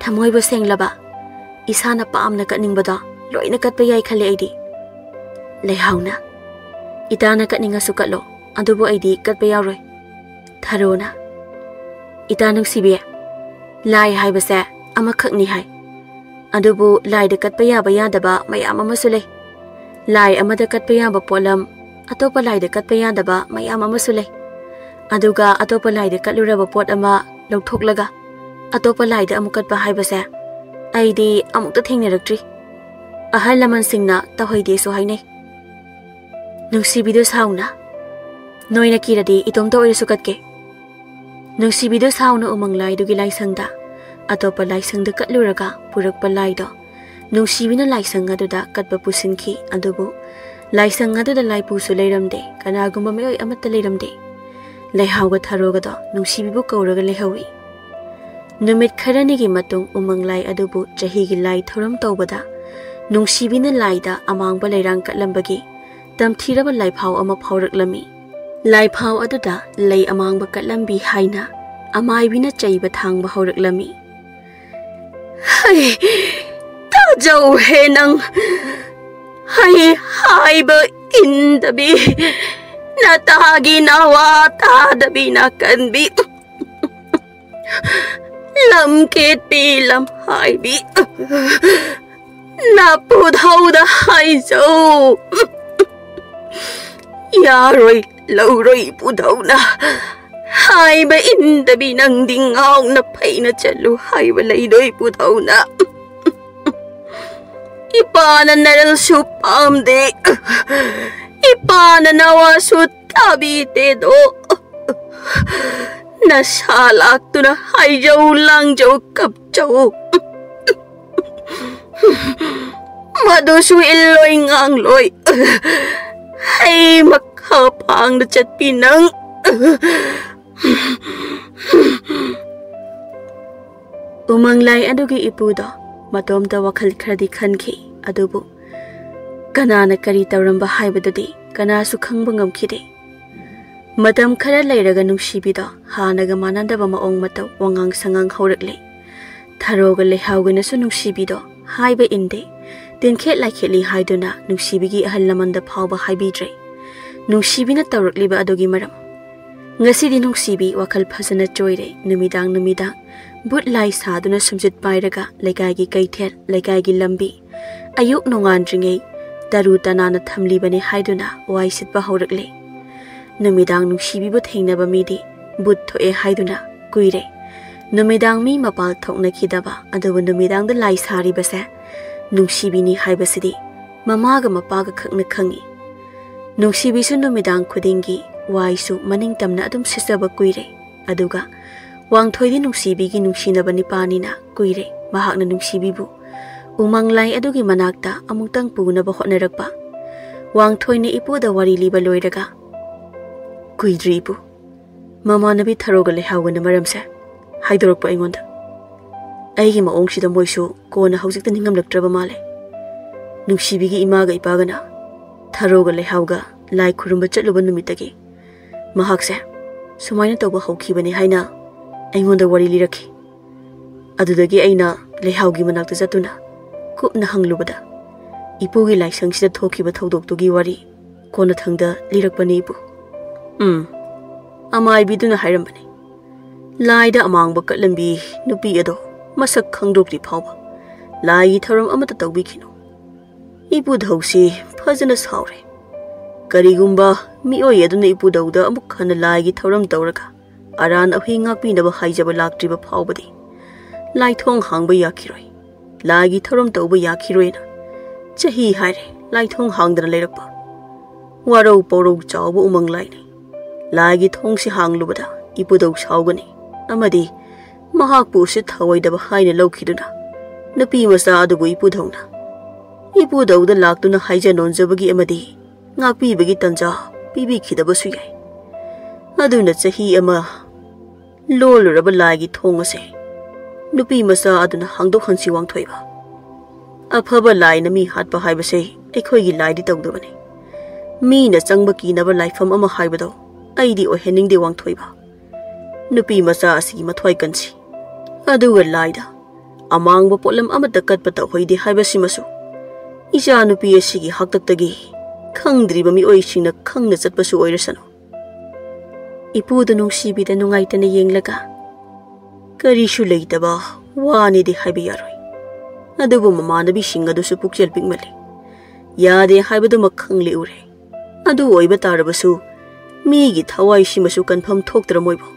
ꯊꯃꯣꯏꯕꯨ ꯁꯦꯡꯂꯕ, ꯏꯁꯥꯅ ꯄꯥꯝꯅ ꯀꯠꯅꯤꯡꯕꯗꯣ ꯂꯣꯏꯅ ꯀꯠꯄ ꯌꯥꯏ ꯈꯜꯂꯦ ꯑꯩꯗꯤ꯫" ꯂꯩꯍꯥꯎꯅ, "ꯏꯇꯥꯅ ꯀꯠꯅꯤꯡꯉꯁꯨ ꯀꯠꯂꯣ, ꯑꯗꯨꯕꯨ ꯑꯩꯗꯤ ꯀꯠꯄ ꯌꯥꯎꯔꯣꯏ꯫" ꯊꯔꯣꯅ, "ꯏꯇꯥ ꯅꯨꯡꯁꯤꯕꯤ, ꯂꯥꯏ ꯍꯥꯏꯕꯁꯦ ꯑꯃꯈꯛꯅꯤ ꯍꯥꯏ꯫ ꯑꯗꯨꯕꯨ ꯂꯥꯏꯗ ꯀꯠꯄ ꯌꯥꯕ ꯌꯥꯗꯕ ꯃꯌꯥꯝ ꯑꯃꯁꯨ ꯂꯩ꯫ ꯂꯥꯏ ꯑꯃꯗ ꯀꯠꯄ ꯌꯥꯕ ꯄꯣꯠꯂꯝ ꯑꯇꯣꯞꯄ ꯂꯥꯏꯗ ꯀꯠꯄ ꯌꯥꯗꯕ ꯃꯌꯥꯝ ꯑꯃꯁꯨ ꯂꯩ꯫ ꯑꯗꯨꯒ ꯑꯇꯣꯞꯄ ꯂꯥꯏꯗ ꯀꯠꯂꯨꯔꯕ ꯄꯣꯠ ꯑꯃ ꯂꯧꯊꯣꯛꯂꯒ ꯑꯇꯣꯞꯄ ꯂꯥꯏꯗ ꯑꯃꯨꯛ ꯀꯠꯄ ꯍꯥꯏꯕꯁꯦ ꯑꯩꯗꯤ ꯑꯃꯨꯛꯇ ꯊꯦꯡꯅꯔꯛꯇ꯭ꯔꯤ꯫ ꯑꯍꯜ ꯂꯃꯟꯁꯤꯡꯅ ꯇꯧꯍꯩꯗꯦꯁꯨ ꯍꯥꯏꯅꯩ꯫" ꯅꯨꯡꯁꯤꯕꯤꯗꯨ ꯁꯥꯎꯅ, "ꯅꯣꯏꯅ ꯀꯤꯔꯗꯤ ꯏꯇꯣꯝꯇ ꯑꯣꯏꯔꯁꯨ ꯀꯠꯀꯦ꯫" ꯅꯨꯡꯁꯤꯕꯤꯗꯨ ꯁꯥꯎꯅ ꯎꯃꯪ ꯂꯥꯏꯗꯨꯒꯤ ꯂꯥꯏꯁꯪꯗ ꯑꯇꯣꯞꯄ ꯂꯥꯏꯁꯪꯗ ꯀꯠꯂꯨꯔꯒ ꯄꯨꯔꯛꯄ ꯂꯥꯏꯗꯣ ꯅꯨꯡꯁꯤꯕꯤꯅ ꯂꯥꯏꯁꯪ ꯑꯗꯨꯗ ꯀꯠꯄ ꯄꯨꯁꯤꯟꯈꯤ꯫ ꯑꯗꯨꯕꯨ ꯂꯥꯏꯁꯪ ꯑꯗꯨꯗ ꯂꯥꯏꯄꯨꯁꯨ ꯂꯩꯔꯝꯗꯦ, ꯀꯅꯥꯒꯨꯝꯕ ꯃꯤꯑꯣꯏ ꯑꯃꯠꯇ ꯂꯩꯔꯝꯗꯦ꯫ ꯂꯩꯍꯥꯎꯒ ꯊꯔꯣꯒꯗꯣ ꯅꯨꯡꯁꯤꯕꯤꯕꯨ ꯀꯧꯔꯒ ꯂꯩꯍꯧꯏ꯫ ꯅꯨꯃꯤꯠ ꯈꯔꯅꯤꯒꯤ ꯃꯇꯨꯡ ꯎꯃꯪ ꯂꯥꯏ ꯑꯗꯨꯕꯨ ꯆꯍꯤꯒꯤ ꯂꯥꯏ ꯊꯧꯔꯝ ꯇꯧꯕꯗ ꯅꯨꯡꯁꯤꯕꯤꯅ ꯂꯥꯏꯗ ꯑꯃꯥꯡꯕ ꯂꯩꯔꯥꯡ ꯀꯠꯂꯝꯕꯒꯤ ꯇꯝꯊꯤꯔꯕ ꯂꯥꯏꯐꯥꯎ ꯑꯃ ꯐꯥꯎꯔꯛꯂꯝꯃꯤ꯫ ꯂꯥꯏꯐꯥꯎ ꯑꯗꯨꯗ ꯂꯩ ꯑꯃꯥꯡꯕ ꯀꯠꯂꯝꯕꯤ ꯍꯥꯏꯅ ꯑꯃꯥꯏꯕꯤꯅ ꯆꯩꯕ ꯊꯥꯡꯕ ꯍꯧꯔꯛꯂꯝꯃꯤ꯫ "ꯍꯩ, ꯇꯥꯖꯧꯍꯦ ꯅꯪ꯫ ꯍꯩ ꯍꯥꯏꯕ ꯏꯟꯗꯕꯤ, ꯅꯇꯥꯒꯤ ꯅꯋꯥ ꯇꯥꯗꯕꯤ ꯅꯥꯀꯟꯕꯤ, ꯂꯝ ꯀꯦꯠꯄꯤ ꯂꯝ ꯍꯥꯏꯕꯤ, ꯅꯄꯨꯗꯧꯗ ꯍꯥꯏꯖꯧ꯫ ꯌꯥꯔꯣꯏ ꯂꯧꯔꯣꯏ ꯄꯨꯗꯧꯅ ꯍꯥꯏꯕ ꯏꯟꯗꯕꯤ, ꯅꯪꯗꯤ ꯉꯥꯎꯅ ꯐꯩꯅ ꯆꯠꯂꯨ ꯍꯥꯏꯕ ꯂꯩꯗꯣꯏ ꯄꯨꯗꯧꯅ꯫ ꯏꯄꯥꯅ ꯅꯔꯜꯁꯨ ꯄꯥꯝꯗꯦ, ꯏꯄꯥꯅ ꯅꯋꯥꯁꯨ ꯇꯥꯕꯤꯗꯦꯗꯣ꯫ ꯅꯁꯥ ꯂꯥꯛꯇꯨꯅ ꯍꯥꯏꯖꯧ, ꯂꯥꯡꯖꯧ, ꯀꯞꯆꯧ꯫ ꯃꯗꯨꯁꯨ ꯏꯜꯂꯣꯏ ꯉꯥꯡꯂꯣꯏ꯫ ꯑꯩ ꯃꯈꯥ ꯄꯥꯡꯅ ꯆꯠꯄꯤ ꯅꯪ꯫ ꯎꯃꯪ ꯂꯥꯏ ꯑꯗꯨꯒꯤ ꯏꯄꯨꯗꯣ ꯃꯇꯣꯝꯇ ꯋꯥꯈꯜ ꯈꯔꯗꯤ ꯈꯟꯈꯤ, ꯑꯗꯨꯕꯨ ꯀꯅꯥꯅ ꯀꯔꯤ ꯇꯧꯔꯝꯕ ꯍꯥꯏꯕꯗꯨꯗꯤ ꯀꯅꯥꯁꯨ ꯈꯪꯕ ꯉꯝꯈꯤꯗꯦ꯫ ꯃꯇꯝ ꯈꯔ ꯂꯩꯔꯒ ꯅꯨꯡꯁꯤꯕꯤꯗꯣ ꯍꯥꯟꯅꯒ ꯃꯥꯟꯅꯗꯕ ꯃꯑꯣꯡ ꯃꯇꯧ, ꯋꯥꯉꯥꯡ ꯁꯉꯥꯡ ꯍꯧꯔꯛꯂꯦ꯫ ꯊꯔꯣꯒ ꯂꯩꯍꯥꯎꯒꯅꯁꯨ ꯅꯨꯡꯁꯤꯕꯤꯗꯣ ꯍꯥꯏꯕ ꯏꯟꯗꯦ꯫ ꯇꯤꯟꯈꯦꯠ ꯂꯥꯏꯈꯦꯠꯂꯤ ꯍꯥꯏꯗꯨꯅ ꯅꯨꯡꯁꯤꯕꯤꯒꯤ ꯑꯍꯜ ꯂꯃꯟꯗ ꯐꯥꯎꯕ ꯍꯥꯏꯕꯤꯗ꯭ꯔꯦ ꯅꯨꯡꯁꯤꯕꯤꯅ ꯇꯧꯔꯛꯂꯤꯕ ꯑꯗꯨꯒꯤ ꯃꯔꯝ꯫ ꯉꯁꯤꯗꯤ ꯅꯨꯡꯁꯤꯕꯤ ꯋꯥꯈꯜ ꯐꯖꯅ ꯆꯣꯏꯔꯦ꯫ ꯅꯨꯃꯤꯗꯥꯡ ꯅꯨꯃꯤꯗꯥꯡ ꯕꯨꯠ ꯂꯥꯏ ꯁꯥꯗꯨꯅ ꯁꯨꯝꯖꯤꯠ ꯄꯥꯏꯔꯒ ꯂꯩꯀꯥꯏꯒꯤ ꯀꯩꯊꯦꯜ, ꯂꯩꯀꯥꯏꯒꯤ ꯂꯝꯕꯤ, ꯑꯌꯨꯛ ꯅꯣꯡꯉꯥꯟꯗ꯭ꯔꯤꯉꯩ ꯇꯔꯨ ꯇꯅꯥꯟꯅ ꯊꯝꯂꯤꯕꯅꯤ ꯍꯥꯏꯗꯨꯅ ꯋꯥꯏ ꯁꯤꯠꯄ ꯍꯧꯔꯛꯂꯦ꯫ ꯅꯨꯃꯤꯗꯥꯡ ꯅꯨꯡꯁꯤꯕꯤꯕꯨ ꯊꯦꯡꯅꯕ ꯃꯤꯗꯤ ꯕꯨꯠ ꯊꯣꯛꯑꯦ ꯍꯥꯏꯗꯨꯅ ꯀꯨꯏꯔꯦ꯫ ꯅꯨꯃꯤꯗꯥꯡ ꯃꯤ ꯃꯄꯥꯜ ꯊꯣꯛꯅꯈꯤꯗꯕ, ꯑꯗꯨꯕꯨ ꯅꯨꯃꯤꯗꯥꯡꯗ ꯂꯥꯏ ꯁꯥꯔꯤꯕꯁꯦ ꯅꯨꯡꯁꯤꯕꯤꯅꯤ ꯍꯥꯏꯕꯁꯤꯗꯤ ꯃꯃꯥꯒ ꯃꯄꯥꯒ ꯈꯛꯅ ꯈꯪꯏ꯫ ꯅꯨꯡꯁꯤꯕꯤꯁꯨ ꯅꯨꯃꯤꯗꯥꯡ ꯈꯨꯗꯤꯡꯒꯤ ꯋꯥꯏꯁꯨ ꯃꯅꯤꯡ ꯇꯝꯅ ꯑꯗꯨꯝ ꯁꯤꯠꯆꯕ ꯀꯨꯏꯔꯦ꯫ ꯑꯗꯨꯒ ꯋꯥꯡꯊꯣꯏꯗꯤ ꯅꯨꯡꯁꯤꯕꯤꯒꯤ ꯅꯨꯡꯁꯤꯅꯕ ꯅꯤꯄꯥꯅꯤꯅ ꯀꯨꯏꯔꯦ꯫ ꯃꯍꯥꯛꯅ ꯅꯨꯡꯁꯤꯕꯤꯕꯨ ꯎꯃꯪ ꯂꯥꯏ ꯑꯗꯨꯒꯤ ꯃꯅꯥꯛꯇ ꯑꯃꯨꯛꯇꯪ ꯄꯨꯅꯕ ꯍꯣꯠꯅꯔꯛꯄ꯫ ꯋꯥꯡꯊꯣꯏꯅ ꯏꯄꯨꯗ ꯋꯥꯔꯤ ꯂꯤꯕ ꯂꯣꯏꯔꯒ, "ꯀꯨꯏꯗ꯭ꯔꯤ ꯏꯄꯨ, ꯃꯃꯥꯟꯅꯕꯤ ꯊꯔꯣꯒ ꯂꯩꯍꯥꯎꯒꯅ ꯃꯔꯝꯁꯦ ꯍꯥꯏꯗꯣꯔꯛꯄ ꯑꯩꯉꯣꯟꯗ꯫ ꯑꯩꯒꯤ ꯃꯑꯣꯡꯁꯤꯗ ꯃꯣꯏꯁꯨ ꯀꯣꯟꯅ ꯍꯧꯖꯤꯛꯇ ꯅꯤꯡꯉꯝꯂꯛꯇ꯭ꯔꯕ ꯃꯥꯜꯂꯦ꯫ ꯅꯨꯡꯁꯤꯕꯤꯒꯤ ꯏꯃꯥꯒ ꯏꯄꯥꯒꯅ ꯊꯔꯣꯒ ꯂꯩꯍꯥꯎꯒ ꯂꯥꯏ ꯈꯨꯔꯨꯝꯕ ꯆꯠꯂꯨꯕ ꯅꯨꯃꯤꯠꯇꯒꯤ ꯃꯍꯥꯛꯁꯦ ꯁꯨꯃꯥꯏꯅ ꯇꯧꯕ ꯍꯧꯈꯤꯕꯅꯤ ꯍꯥꯏꯅ ꯑꯩꯉꯣꯟꯗ ꯋꯥꯔꯤ ꯂꯤꯔꯛꯈꯤ꯫ ꯑꯗꯨꯗꯒꯤ ꯑꯩꯅ ꯂꯩꯍꯥꯎꯒꯤ ꯃꯅꯥꯛꯇ ꯆꯠꯇꯨꯅ ꯀꯨꯞꯅ ꯍꯪꯂꯨꯕꯗ, ꯏꯄꯨꯒꯤ ꯂꯥꯏꯁꯪꯁꯤꯗ ꯊꯣꯛꯈꯤꯕ ꯊꯧꯗꯣꯛꯇꯨꯒꯤ ꯋꯥꯔꯤ ꯀꯣꯟꯅꯊꯪꯗ ꯂꯤꯔꯛꯄꯅꯤ ꯏꯄꯨ꯫ ꯎꯝ, ꯑꯃꯥꯏꯕꯤꯗꯨꯅ ꯍꯥꯏꯔꯝꯕꯅꯤ, ꯂꯥꯏꯗ ꯑꯃꯥꯡꯕ ꯀꯠꯂꯝꯕꯤ ꯅꯨꯄꯤ ꯑꯗꯣ ꯃꯁꯛ ꯈꯪꯗꯣꯛꯇ꯭ꯔꯤ ꯐꯥꯎꯕ ꯂꯥꯏꯒꯤ ꯊꯧꯔꯝ ꯑꯃꯠꯇ ꯇꯧꯕꯤꯈꯤꯅꯨ꯫ ꯏꯄꯨ ꯙꯧꯁꯤ ꯐꯖꯅ ꯁꯥꯎꯔꯦ꯫ ꯀꯔꯤꯒꯨꯝꯕ ꯃꯤꯑꯣꯏ ꯑꯗꯨꯅ ꯏꯄꯨ ꯙꯧꯗ ꯑꯃꯨꯛ ꯍꯟꯅ ꯂꯥꯏꯒꯤ ꯊꯧꯔꯝ ꯇꯧꯔꯒ ꯑꯔꯥꯟ ꯑꯍꯨꯏ ꯉꯥꯛꯄꯤꯅꯕ ꯍꯥꯏꯖꯕ ꯂꯥꯛꯇ꯭ꯔꯤꯕ ꯐꯥꯎꯕꯗꯤ ꯂꯥꯏꯊꯣꯡ ꯍꯥꯡꯕ ꯌꯥꯈꯤꯔꯣꯏ꯫ ꯂꯥꯏꯒꯤ ꯊꯧꯔꯝ ꯇꯧꯕ ꯌꯥꯈꯤꯔꯣꯏꯅ ꯆꯍꯤ ꯍꯥꯏꯔꯦ ꯂꯥꯏꯊꯣꯡ ꯍꯥꯡꯗꯅ ꯂꯩꯔꯛꯄ꯫ ꯋꯥꯔꯧ ꯄꯧꯔꯧ ꯆꯥꯎꯕ ꯎꯃꯪ ꯂꯥꯏꯅꯤ꯫ ꯂꯥꯏꯒꯤ ꯊꯣꯡꯁꯤ ꯍꯥꯡꯂꯨꯕꯗ ꯏꯄꯨꯗꯧ ꯁꯥꯎꯒꯅꯤ ꯑꯃꯗꯤ ꯃꯍꯥꯛꯄꯨ ꯎꯁꯤꯠ ꯊꯑꯣꯏꯗꯕ ꯍꯥꯏꯅ ꯂꯧꯈꯤꯗꯨꯅ ꯅꯨꯄꯤ ꯃꯆꯥ ꯑꯗꯨꯕꯨ ꯏꯄꯨꯗꯧꯅ ꯏꯄꯨꯗꯧꯗ ꯂꯥꯛꯇꯨꯅ ꯍꯥꯏꯖ ꯅꯣꯟꯖꯕꯒꯤ ꯑꯃꯗꯤ ꯉꯥꯛꯄꯤꯕꯒꯤ ꯇꯟꯖꯥ ꯄꯤꯕꯤꯈꯤꯗꯕꯁꯨ ꯌꯥꯏ꯫ ꯑꯗꯨꯅ ꯆꯍꯤ ꯑꯃ ꯂꯣꯜꯂꯨꯔꯕ ꯂꯥꯏꯒꯤ ꯊꯣꯡ ꯑꯁꯦ ꯅꯨꯄꯤ ꯃꯆꯥ ꯑꯗꯨꯅ ꯍꯥꯡꯗꯣꯛꯍꯟꯁꯤ ꯋꯥꯡꯊꯣꯏꯕ꯫ ꯑꯐꯕ ꯂꯥꯏꯅ ꯃꯤ ꯍꯥꯠꯄ ꯍꯥꯏꯕꯁꯦ ꯑꯩꯈꯣꯏꯒꯤ ꯂꯥꯏꯗꯤ ꯇꯧꯗꯕꯅꯤ꯫ ꯃꯤꯅ ꯆꯪꯕ ꯀꯤꯅꯕ ꯂꯥꯏꯐꯝ ꯑꯃ ꯍꯥꯏꯕꯗꯣ ꯑꯩꯗꯤ ꯑꯣꯏꯍꯟꯅꯤꯡꯗꯦ ꯋꯥꯡꯊꯣꯏꯕ꯫ ꯅꯨꯄꯤ ꯃꯆꯥ ꯑꯁꯤꯒꯤ ꯃꯊ꯭ꯋꯥꯏ ꯀꯟꯁꯤ꯫ ꯑꯗꯨꯒ ꯂꯥꯏꯗ ꯑꯃꯥꯡꯕ ꯄꯣꯠꯂꯝ ꯑꯃꯠꯇ ꯀꯠꯄ ꯇꯧꯍꯩꯗꯦ ꯍꯥꯏꯕꯁꯤꯃꯁꯨ ꯏꯆꯥ ꯅꯨꯄꯤ ꯑꯁꯤꯒꯤ ꯍꯥꯛꯇꯛꯇꯒꯤ ꯈꯪꯗ꯭ꯔꯤꯕ ꯃꯤꯑꯣꯏꯁꯤꯡꯅ ꯈꯪꯅ ꯆꯠꯄꯁꯨ ꯑꯣꯏꯔꯁꯅꯨ꯫ ꯏꯄꯨꯗꯨ ꯅꯨꯡꯁꯤꯕꯤꯗ ꯅꯨꯡꯉꯥꯏꯇꯅ ꯌꯦꯡꯂꯒ, "ꯀꯔꯤꯁꯨ ꯂꯩꯇꯕ ꯋꯥꯅꯤꯗꯤ ꯍꯥꯏꯕ ꯌꯥꯔꯣꯏ꯫ ꯑꯗꯨꯕꯨ ꯃꯃꯥꯟꯅꯕꯤꯁꯤꯡ ꯑꯗꯨꯁꯨ ꯄꯨꯛꯆꯦꯜ ꯄꯤꯛꯃꯜꯂꯤ꯫ ꯌꯥꯗꯦ ꯍꯥꯏꯕꯗꯨꯃꯛ ꯈꯪꯂꯦ ꯎꯔꯦ꯫ ꯑꯗꯨ ꯑꯣꯏꯕ ꯇꯥꯔꯕꯁꯨ ꯃꯤꯒꯤ ꯊꯋꯥꯏꯁꯤꯃꯁꯨ ꯀꯟꯐꯝ ꯊꯣꯛꯇ꯭ꯔ ꯃꯣꯏꯕꯨ?"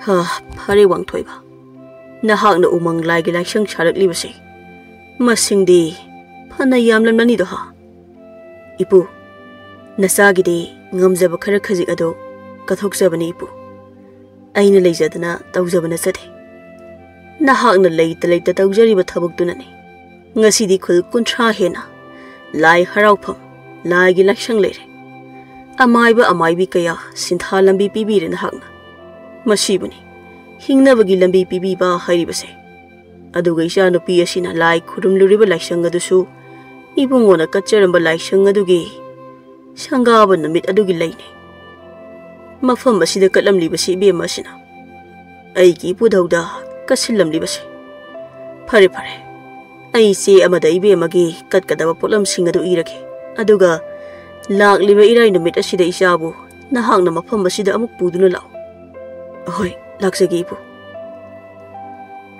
ꯍꯥ, ꯐꯔꯦ ꯋꯥꯡꯊꯣꯏꯕ, ꯅꯍꯥꯛꯅ ꯎꯃꯪ ꯂꯥꯏꯒꯤ ꯂꯥꯏꯁꯪ ꯁꯥꯔꯛꯂꯤꯕꯁꯦ ꯃꯁꯤꯡꯗꯤ ꯐꯅ ꯌꯥꯝꯂꯝꯂꯅꯤꯗꯣ ꯍꯥ? ꯏꯄꯨ, ꯅꯆꯥꯒꯤꯗꯤ ꯉꯝꯖꯕ ꯈꯔ ꯈꯖꯤꯛ ꯑꯗꯨ ꯀꯠꯊꯣꯛꯆꯕꯅꯤ ꯏꯄꯨ꯫ ꯑꯩꯅ ꯂꯩꯖꯗꯅ ꯇꯧꯖꯕ ꯅꯠꯆꯗꯦ꯫ ꯅꯍꯥꯛꯅ ꯂꯩꯇ ꯂꯩꯇ ꯇꯧꯖꯔꯤꯕ ꯊꯕꯛꯇꯨꯅꯅꯤ꯫ ꯉꯁꯤꯗꯤ ꯈꯨꯜ ꯀꯨꯟꯊ꯭ꯔꯥ ꯍꯦꯟꯅ ꯂꯥꯏ ꯍꯔꯥꯎꯐꯝ, ꯂꯥꯏꯒꯤ ꯂꯥꯏꯁꯪ ꯂꯩꯔꯦ꯫ ꯑꯃꯥꯏꯕ ꯑꯃꯥꯏꯕꯤ ꯀꯌꯥ ꯁꯤꯟꯊꯥ ꯂꯝꯕꯤ ꯄꯤꯕꯤꯔꯦ ꯅꯍꯥꯛꯅ꯫ ꯃꯁꯤꯕꯨꯅꯤ ꯍꯤꯡꯅꯕꯒꯤ ꯂꯝꯕꯤ ꯄꯤꯕꯤꯕ ꯍꯥꯏꯔꯤꯕꯁꯦ꯫ ꯑꯗꯨꯒ ꯏꯆꯥꯅꯨꯄꯤ ꯑꯁꯤꯅ ꯂꯥꯏ ꯈꯨꯔꯨꯝꯂꯨꯔꯤꯕ ꯂꯥꯏꯁꯪ ꯑꯗꯨꯁꯨ ꯏꯕꯨꯡꯉꯣꯅ ꯀꯠꯆꯔꯝꯕ ꯂꯥꯏꯁꯪ ꯑꯗꯨꯒꯤ ꯁꯪꯒꯥꯕ ꯅꯨꯃꯤꯠ ꯑꯗꯨꯒꯤ ꯂꯩꯅꯤ꯫ ꯃꯐꯝ ꯑꯁꯤꯗ ꯀꯠꯂꯝꯂꯤꯕꯁꯤ ꯏꯕꯦꯝꯃ ꯑꯁꯤꯅ ꯑꯩꯒꯤ ꯏꯄꯨꯗꯧꯗ ꯀꯠꯁꯤꯜꯂꯝꯂꯤꯕꯁꯦ꯫ ꯐꯔꯦ, ꯐꯔꯦ, ꯑꯩ ꯆꯦ ꯑꯃꯗ ꯏꯕꯦꯝꯃꯒꯤ ꯀꯠꯀꯗꯕ ꯄꯣꯠꯂꯝꯁꯤꯡ ꯑꯗꯨ ꯏꯔꯒꯦ꯫ ꯑꯗꯨꯒ ꯂꯥꯛꯂꯤꯕ ꯏꯔꯥꯏ ꯅꯨꯃꯤꯠ ꯑꯁꯤꯗ ꯏꯆꯥꯕꯨ ꯅꯍꯥꯛꯅ ꯃꯐꯝ ꯑꯁꯤꯗ ꯑꯃꯨꯛ ꯄꯨꯗꯨꯅ ꯂꯥꯛꯎ꯫ ꯑꯍꯣꯏ, ꯂꯥꯛꯆꯒꯦ ꯏꯄꯨ꯫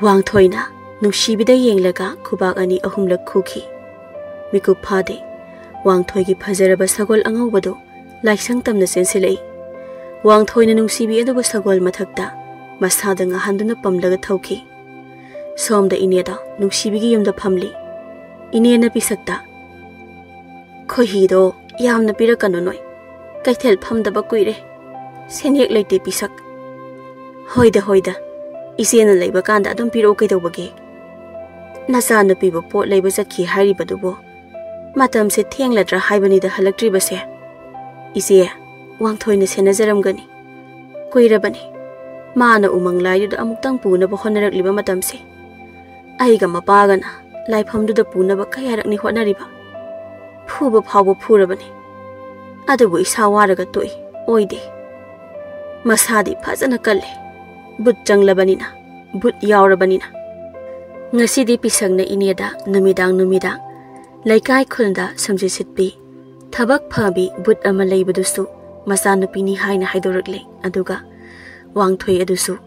ꯋꯥꯡꯊꯣꯏꯅ ꯅꯨꯡꯁꯤꯕꯤꯗ ꯌꯦꯡꯂꯒ ꯈꯨꯕꯥꯛ ꯑꯅꯤ ꯑꯍꯨꯝꯂꯛ ꯈꯨꯈꯤ꯫ ꯃꯤꯀꯨꯞ ꯐꯥꯗꯦ꯫ ꯋꯥꯡꯊꯣꯏꯒꯤ ꯐꯖꯔꯕ ꯁꯒꯣꯜ ꯑꯉꯧꯕꯗꯨ ꯂꯥꯏꯁꯪ ꯇꯝꯅ ꯆꯦꯟꯁꯤꯜꯂꯛꯏ꯫ ꯋꯥꯡꯊꯣꯏꯅ ꯅꯨꯡꯁꯤꯕꯤ ꯑꯗꯨꯕꯨ ꯁꯒꯣꯜ ꯃꯊꯛꯇ ꯃꯁꯥꯗ ꯉꯥꯍꯟꯗꯨꯅ ꯄꯝꯂꯒ ꯊꯧꯈꯤ꯫ ꯁꯣꯝꯗ ꯏꯅꯦꯗꯣ ꯅꯨꯡꯁꯤꯕꯤꯒꯤ ꯌꯨꯝꯗ ꯐꯝꯂꯤ꯫ ꯏꯅꯦꯅ ꯄꯤꯁꯛꯇ, "ꯈꯣꯏꯍꯤꯗꯣ ꯌꯥꯝꯅ ꯄꯤꯔꯛꯀꯅꯨ ꯅꯣꯏ꯫ ꯀꯩꯊꯦꯜ ꯐꯝꯗꯕ ꯀꯨꯏꯔꯦ꯫ ꯁꯦꯟꯌꯦꯛ ꯂꯩꯇꯦ ꯄꯤꯁꯛ꯫ "ꯍꯣꯏꯗ, ꯍꯣꯏꯗ, ꯏꯆꯦꯅ ꯂꯩꯕ ꯀꯥꯟꯗ ꯑꯗꯨꯝ ꯄꯤꯔꯛꯑꯣ ꯀꯩꯗꯧꯕꯒꯦ? ꯅꯆꯥꯅꯨꯄꯤꯕꯨ ꯄꯣꯠ ꯂꯩꯕ ꯆꯠꯈꯤ ꯍꯥꯏꯔꯤꯕꯗꯨꯕꯨ ꯃꯇꯝꯁꯦ ꯊꯦꯡꯂꯗ꯭ꯔꯥ ꯍꯥꯏꯕꯅꯤꯗ ꯍꯜꯂꯛꯇ꯭ꯔꯤꯕꯁꯦ꯫ ꯏꯆꯦ, ꯋꯥꯡꯊꯣꯏꯅ ꯁꯦꯟꯅꯖꯔꯝꯒꯅꯤ꯫ ꯀꯨꯏꯔꯕꯅꯤ ꯃꯥꯅ ꯎꯃꯪ ꯂꯥꯏꯗꯨꯗ ꯑꯃꯨꯛꯇꯪ ꯄꯨꯅꯕ ꯍꯣꯠꯅꯔꯛꯂꯤꯕ ꯃꯇꯝꯁꯦ꯫ ꯑꯩꯒ ꯃꯄꯥꯒꯅ ꯂꯥꯏꯐꯝꯗꯨꯗ ꯄꯨꯅꯕ ꯀꯌꯥꯔꯛꯅꯤ ꯍꯣꯠꯅꯔꯤꯕ꯫ ꯐꯨꯕ ꯐꯥꯎꯕ ꯐꯨꯔꯕꯅꯤ꯫ ꯑꯗꯨꯕꯨ ꯏꯁꯥ ꯋꯥꯔꯒ ꯇꯣꯛꯏ, ꯑꯣꯏꯗꯦ꯫ ꯃꯁꯥꯗꯤ ꯐꯖꯅ ꯀꯜꯂꯤ꯫ ꯕꯨꯠ ꯆꯪꯂꯕꯅꯤꯅ, ꯕꯨꯠ ꯌꯥꯎꯔꯕꯅꯤꯅ꯫ ꯉꯁꯤꯗꯤ ꯄꯤꯁꯛꯅ ꯏꯅꯦꯗ ꯅꯨꯃꯤꯗꯥꯡ ꯅꯨꯃꯤꯗꯥꯡ ꯂꯩꯀꯥꯏ ꯈꯨꯜꯗ ꯁꯨꯝꯖꯤꯠ ꯁꯤꯠꯄꯤ, ꯊꯕꯛ ꯐꯕꯤ ꯕꯨꯠ ꯑꯃ ꯂꯩꯕꯗꯨꯁꯨ ꯃꯆꯥꯅꯨꯄꯤꯅꯤ ꯍꯥꯏꯅ ꯍꯥꯏꯗꯣꯔꯛꯂꯦ꯫ ꯑꯗꯨꯒ ꯋꯥꯡꯊꯣꯏ ꯑꯗꯨꯁꯨ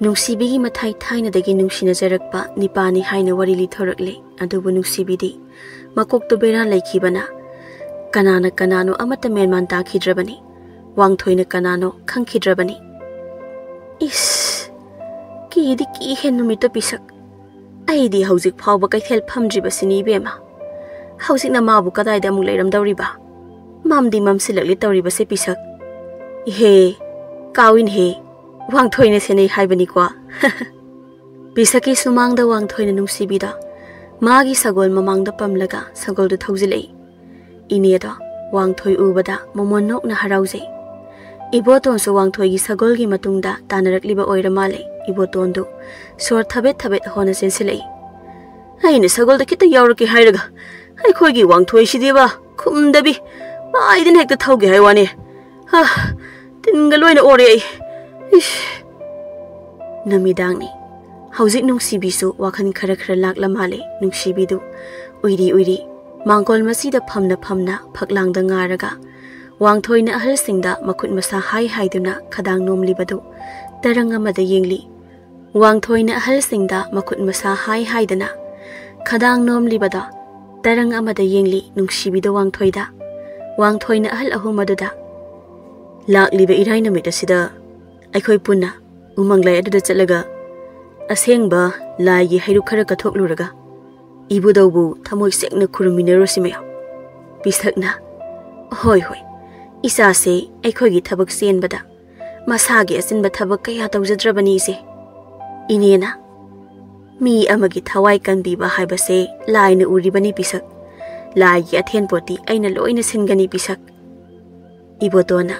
ꯅꯨꯡꯁꯤꯕꯤꯒꯤ ꯃꯊꯥꯏ ꯊꯥꯏꯅꯗꯒꯤ ꯅꯨꯡꯁꯤꯅꯖꯔꯛꯄ ꯅꯤꯄꯥꯅꯤ ꯍꯥꯏꯅ ꯋꯥꯔꯤ ꯂꯤꯊꯣꯔꯛꯂꯦ꯫ ꯑꯗꯨꯕꯨ ꯅꯨꯡꯁꯤꯕꯤꯗꯤ ꯃꯀꯣꯛꯇꯨ ꯕꯦꯔꯥ ꯂꯩꯈꯤꯕꯅ ꯀꯅꯥꯅ ꯀꯅꯥꯅꯣ ꯑꯃꯠꯇ ꯃꯦꯟꯃꯥꯟ ꯇꯥꯈꯤꯗ꯭ꯔꯕꯅꯤ꯫ ꯋꯥꯡꯊꯣꯏꯅ ꯀꯅꯥꯅꯣ ꯈꯪꯈꯤꯗ꯭ꯔꯕꯅꯤ꯫ ꯏꯁ, ꯀꯤꯗꯤ ꯀꯤꯍꯦ ꯅꯨꯃꯤꯠꯇꯣ ꯄꯤꯁꯛ꯫ ꯑꯩꯗꯤ ꯍꯧꯖꯤꯛ ꯐꯥꯎꯕ ꯀꯩꯊꯦꯜ ꯐꯝꯗ꯭ꯔꯤꯕꯁꯤꯅꯤ ꯏꯕꯦꯝꯃ꯫ ꯍꯧꯖꯤꯛꯅ ꯃꯥꯕꯨ ꯀꯗꯥꯏꯗ ꯑꯃꯨꯛ ꯂꯩꯔꯝꯗꯧꯔꯤꯕ? ꯃꯝꯗꯤ ꯃꯝꯁꯤꯜꯂꯛꯂꯤ ꯇꯧꯔꯤꯕꯁꯦ ꯄꯤꯁꯛ꯫ ꯏꯍꯦ, ꯀꯥꯎꯏꯅꯦꯍꯦ, ꯋꯥꯡꯊꯣꯏꯅ ꯁꯦꯟꯅꯩ ꯍꯥꯏꯕꯅꯤꯀꯣ꯫ ꯄꯤꯁꯛꯀꯤ ꯁꯨꯃꯥꯡꯗ ꯋꯥꯡꯊꯣꯏꯅ ꯅꯨꯡꯁꯤꯕꯤꯗ ꯃꯥꯒꯤ ꯁꯒꯣꯜ ꯃꯃꯥꯡꯗ ꯄꯝꯂꯒ ꯁꯒꯣꯜꯗꯨ ꯊꯧꯖꯤꯜꯂꯛꯏ꯫ ꯏꯅꯦꯗꯣ ꯋꯥꯡꯊꯣꯏ ꯎꯕꯗ ꯃꯃꯣꯟ ꯅꯣꯛꯅ ꯍꯔꯥꯎꯖꯩ꯫ ꯏꯕꯣꯇꯣꯟꯁꯨ ꯋꯥꯡꯊꯣꯏꯒꯤ ꯁꯒꯣꯜꯒꯤ ꯃꯇꯨꯡꯗ ꯇꯥꯟꯅꯔꯛꯂꯤꯕ ꯑꯣꯏꯔ ꯃꯥꯜꯂꯦ꯫ ꯏꯕꯣꯇꯣꯟꯗꯨ ꯁꯣꯔ ꯊꯕꯦꯠ ꯊꯕꯦꯠ ꯍꯣꯟꯅ ꯆꯦꯟꯁꯤꯜꯂꯛꯏ꯫ ꯑꯩꯅ ꯁꯒꯣꯜꯗ ꯈꯤꯇ ꯌꯥꯎꯔꯛꯀꯦ ꯍꯥꯏꯔꯒ ꯑꯩꯈꯣꯏꯒꯤ ꯋꯥꯡꯊꯣꯏꯁꯤꯗꯤꯕ ꯈꯨꯝꯗꯕꯤ ꯃꯥꯏꯗꯅ ꯍꯦꯛꯇ ꯊꯧꯒꯦ ꯍꯥꯏ ꯋꯥꯅꯦ꯫ ꯍꯥ, ꯇꯤꯟꯒ ꯂꯣꯏꯅ ꯑꯣꯔꯦ ꯑꯩ꯫ ꯏꯁ꯫ ꯅꯨꯃꯤꯗꯥꯡꯅꯤ꯫ ꯍꯧꯖꯤꯛ ꯅꯨꯡꯁꯤꯕꯤꯁꯨ ꯋꯥꯈꯜ ꯈꯔ ꯈꯔ ꯂꯥꯛꯂ ꯃꯥꯜꯂꯦ꯫ ꯅꯨꯡꯁꯤꯕꯤꯗꯨ ꯎꯏꯔꯤ ꯎꯏꯔꯤ ꯃꯥꯡꯒꯣꯜ ꯃꯆꯤꯗ ꯐꯝꯅ ꯐꯝꯅ ꯐꯛꯂꯥꯡꯗ ꯉꯥꯔꯒ ꯋꯥꯡꯊꯣꯏꯅ ꯑꯍꯜꯁꯤꯡꯗ ꯃꯈꯨꯠ ꯃꯁꯥ ꯍꯥꯏ ꯍꯥꯏꯗꯨꯅ ꯈꯗꯥꯡ ꯅꯣꯝꯂꯤꯕꯗꯨ ꯇꯔꯪ ꯑꯃꯗ ꯌꯦꯡꯂꯤ꯫ ꯋꯥꯡꯊꯣꯏꯅ ꯑꯍꯜꯁꯤꯡꯗ ꯃꯈꯨꯠ ꯃꯁꯥ ꯍꯥꯏ ꯍꯥꯏꯗꯅ ꯈꯗꯥꯡ ꯅꯣꯝꯂꯤꯕꯗꯣ ꯇꯔꯪ ꯑꯃꯗ ꯌꯦꯡꯂꯤ꯫ ꯅꯨꯡꯁꯤꯕꯤꯗ ꯋꯥꯡꯊꯣꯏꯗ꯫ ꯋꯥꯡꯊꯣꯏꯅ ꯑꯍꯜ ꯑꯍꯨꯝ ꯑꯗꯨꯗ, "ꯂꯥꯛꯂꯤꯕ ꯏꯔꯥꯏ ꯅꯨꯃꯤꯠ ꯑꯁꯤꯗ ꯑꯩꯈꯣꯏ ꯄꯨꯟꯅ ꯎꯃꯪ ꯂꯥꯏ ꯑꯗꯨꯗ ꯆꯠꯂꯒ ꯑꯁꯦꯡꯕ ꯂꯥꯏꯒꯤ ꯍꯩꯔꯨꯛ ꯈꯔ ꯀꯠꯊꯣꯛꯂꯨꯔꯒ ꯏꯕꯨꯙꯧꯕꯨ ꯊꯃꯣꯏ ꯁꯦꯡꯅ ꯈꯨꯔꯨꯝꯃꯤꯟꯅꯔꯨꯁꯤ ꯃꯌꯥꯝ꯫" ꯄꯤꯁꯛꯅ, "ꯍꯣꯏ, ꯍꯣꯏ, ꯏꯆꯥꯁꯦ ꯑꯩꯈꯣꯏꯒꯤ ꯊꯕꯛ ꯆꯦꯟꯕꯗ ꯃꯁꯥꯒꯤ ꯑꯆꯤꯟꯕ ꯊꯕꯛ ꯀꯌꯥ ꯇꯧꯖꯗ꯭ꯔꯕꯅꯤ ꯏꯆꯦ꯫ ꯏꯅꯦꯅ, "ꯃꯤ ꯑꯃꯒꯤ ꯊꯋꯥꯏ ꯀꯟꯕꯤꯕ ꯍꯥꯏꯕꯁꯦ ꯂꯥꯏꯅ ꯎꯔꯤꯕꯅꯤ ꯄꯤꯁꯛ꯫ ꯂꯥꯏꯒꯤ ꯑꯊꯦꯟꯄꯣꯠꯇꯤ ꯑꯩꯅ ꯂꯣꯏꯅ ꯁꯤꯟꯒꯅꯤ ꯄꯤꯁꯛ"꯫ ꯏꯕꯣꯇꯣꯟꯅ,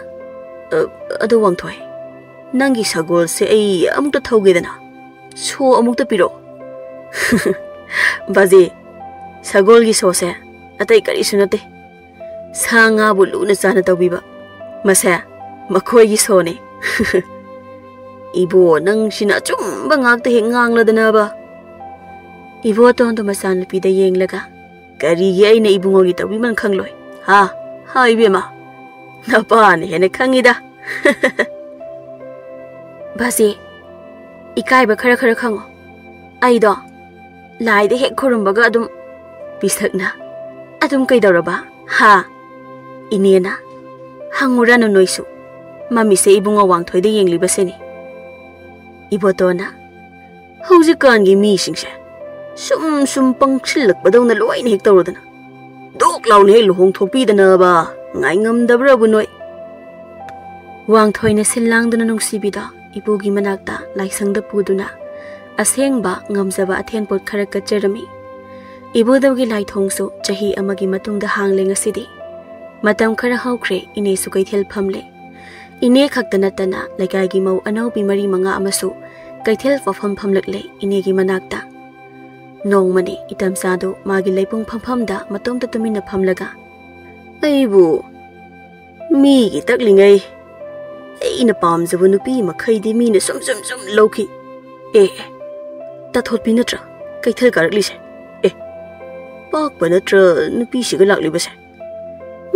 "ꯑ, ꯑꯗꯣ ꯋꯥꯡꯊꯣꯏ, ꯅꯪꯒꯤ ꯁꯒꯣꯜꯁꯦ ꯑꯩ ꯑꯃꯨꯛꯇ ꯊꯧꯒꯦꯗꯅ꯫ ꯁꯣ ꯑꯃꯨꯛꯇ ꯄꯤꯔꯛꯑꯣ"꯫ "ꯕꯥꯖꯤ, ꯁꯒꯣꯜꯒꯤ ꯁꯣꯁꯦ ꯑꯇꯩ ꯀꯔꯤꯁꯨ ꯅꯠꯇꯦ꯫ ꯁꯥ ꯉꯥꯕꯨ ꯂꯨꯅ ꯆꯥꯅ ꯇꯧꯕꯤꯕ꯫ ꯃꯁꯦ ꯃꯈꯣꯏꯒꯤ ꯁꯣꯅꯦ"꯫ "ꯏꯕꯣ, ꯅꯪꯁꯤꯅ ꯑꯆꯨꯝꯕ ꯉꯥꯛꯇ ꯍꯦꯛ ꯉꯥꯡꯂꯗꯅꯕ"꯫ ꯏꯕꯣꯇꯣꯟꯗꯣ ꯃꯆꯥꯅꯨꯄꯤꯗ ꯌꯦꯡꯂꯒ, "ꯀꯔꯤꯒꯤ ꯑꯩꯅ ꯏꯕꯨꯡꯉꯣꯒꯤ ꯇꯧꯕꯤꯃꯜ ꯈꯪꯂꯣꯏ? ꯍꯥ? ꯍꯥ, ꯏꯕꯦꯝꯃ? ꯅꯄꯥꯅ ꯍꯦꯟꯅ ꯈꯪꯉꯤꯗ"꯫ "ꯕꯥꯖꯤ, ꯏꯀꯥꯏꯕ ꯈꯔ ꯈꯔ ꯈꯪꯉꯣ꯫ ꯑꯩꯗꯣ ꯂꯥꯏꯗ ꯍꯦꯛ ꯈꯨꯔꯨꯝꯕꯒ ꯑꯗꯨꯝ"꯫ ꯄꯤꯁꯛꯅ, "ꯑꯗꯨꯝ ꯀꯩꯗꯧꯔꯕ? ꯍꯥ?" ꯏꯅꯦꯅ, "ꯍꯪꯉꯨꯔꯅꯨ ꯅꯣꯏꯁꯨ꯫ ꯃꯃꯤꯁꯦ ꯏꯕꯨꯡꯉꯣ ꯋꯥꯡꯊꯣꯏꯗ ꯌꯦꯡꯂꯤꯕꯁꯤꯅꯤ"꯫ ꯏꯕꯣꯇꯣꯟꯅ, "ꯍꯧꯖꯤꯛꯀꯥꯟꯒꯤ ꯃꯤꯁꯤꯡꯁꯦ ꯁꯨꯝ ꯁꯨꯝ ꯄꯪꯁꯤꯜꯂꯛꯄꯗꯧꯅ ꯂꯣꯏꯅ ꯍꯦꯛ ꯇꯧꯔꯗꯅ꯫ ꯗꯣꯛ ꯂꯥꯎꯅ ꯍꯦꯛ ꯂꯨꯍꯣꯡꯊꯣꯛꯄꯤꯗꯅꯕ꯫ ꯉꯥꯏꯉꯝꯗꯕ꯭ꯔꯕꯨ ꯅꯣꯏ"꯫ ꯋꯥꯡꯊꯣꯏꯅ ꯁꯤꯜ ꯂꯥꯡꯗꯨꯅ ꯅꯨꯡꯁꯤꯕꯤꯗꯣ ꯏꯄꯨꯒꯤ ꯃꯅꯥꯛꯇ ꯂꯥꯏꯁꯪꯗ ꯄꯨꯗꯨꯅ ꯑꯁꯦꯡꯕ ꯉꯝꯖꯕ ꯑꯊꯦꯟꯄꯣꯠ ꯈꯔ ꯀꯠꯆꯔꯝꯃꯤ꯫ ꯏꯕꯨꯙꯧꯒꯤ ꯂꯥꯏꯊꯣꯡꯁꯨ ꯆꯍꯤ ꯑꯃꯒꯤ ꯃꯇꯨꯡꯗ ꯍꯥꯡꯂꯦ ꯉꯁꯤꯗꯤ꯫ ꯃꯇꯝ ꯈꯔ ꯍꯧꯈ꯭ꯔꯦ, ꯏꯅꯦꯁꯨ ꯀꯩꯊꯦꯜ ꯐꯝꯂꯦ꯫ ꯏꯅꯦ ꯈꯛꯇ ꯅꯠꯇꯅ ꯂꯩꯀꯥꯏꯒꯤ ꯃꯧ ꯑꯅꯧꯕꯤ ꯃꯔꯤ ꯃꯉꯥ ꯑꯃꯁꯨ ꯀꯩꯊꯦꯜ ꯄꯣꯠꯐꯝ ꯐꯝꯂꯛꯂꯦ ꯏꯅꯦꯒꯤ ꯃꯅꯥꯛꯇ꯫ ꯅꯣꯡꯃꯅꯤ ꯏꯇꯝꯆꯥꯗꯨ ꯃꯥꯒꯤ ꯂꯩꯄꯨꯡ ꯐꯝꯐꯝꯗ ꯃꯇꯣꯝꯇ ꯇꯨꯃꯤꯟꯅ ꯐꯝꯂꯒ, "ꯑꯩꯕꯨ ꯃꯤꯒꯤ ꯇꯛꯂꯤꯉꯩ ꯑꯩꯅ ꯄꯥꯝꯖꯕ ꯅꯨꯄꯤ ꯃꯈꯩꯗꯤ ꯃꯤꯅ ꯁꯨꯝ ꯁꯨꯝ ꯁꯨꯝ ꯂꯧꯈꯤ꯫ ꯑꯦ, ꯑꯦ, ꯇꯥꯊꯣꯠꯄꯤ ꯅꯠꯇ꯭ꯔꯥ ꯀꯩꯊꯦꯜ ꯀꯥꯔꯛꯂꯤꯁꯦ? ꯑꯦ, ꯄꯥꯛꯄ ꯅꯠꯇ꯭ꯔꯥ ꯅꯨꯄꯤꯁꯤꯒ ꯂꯥꯛꯂꯤꯕꯁꯦ?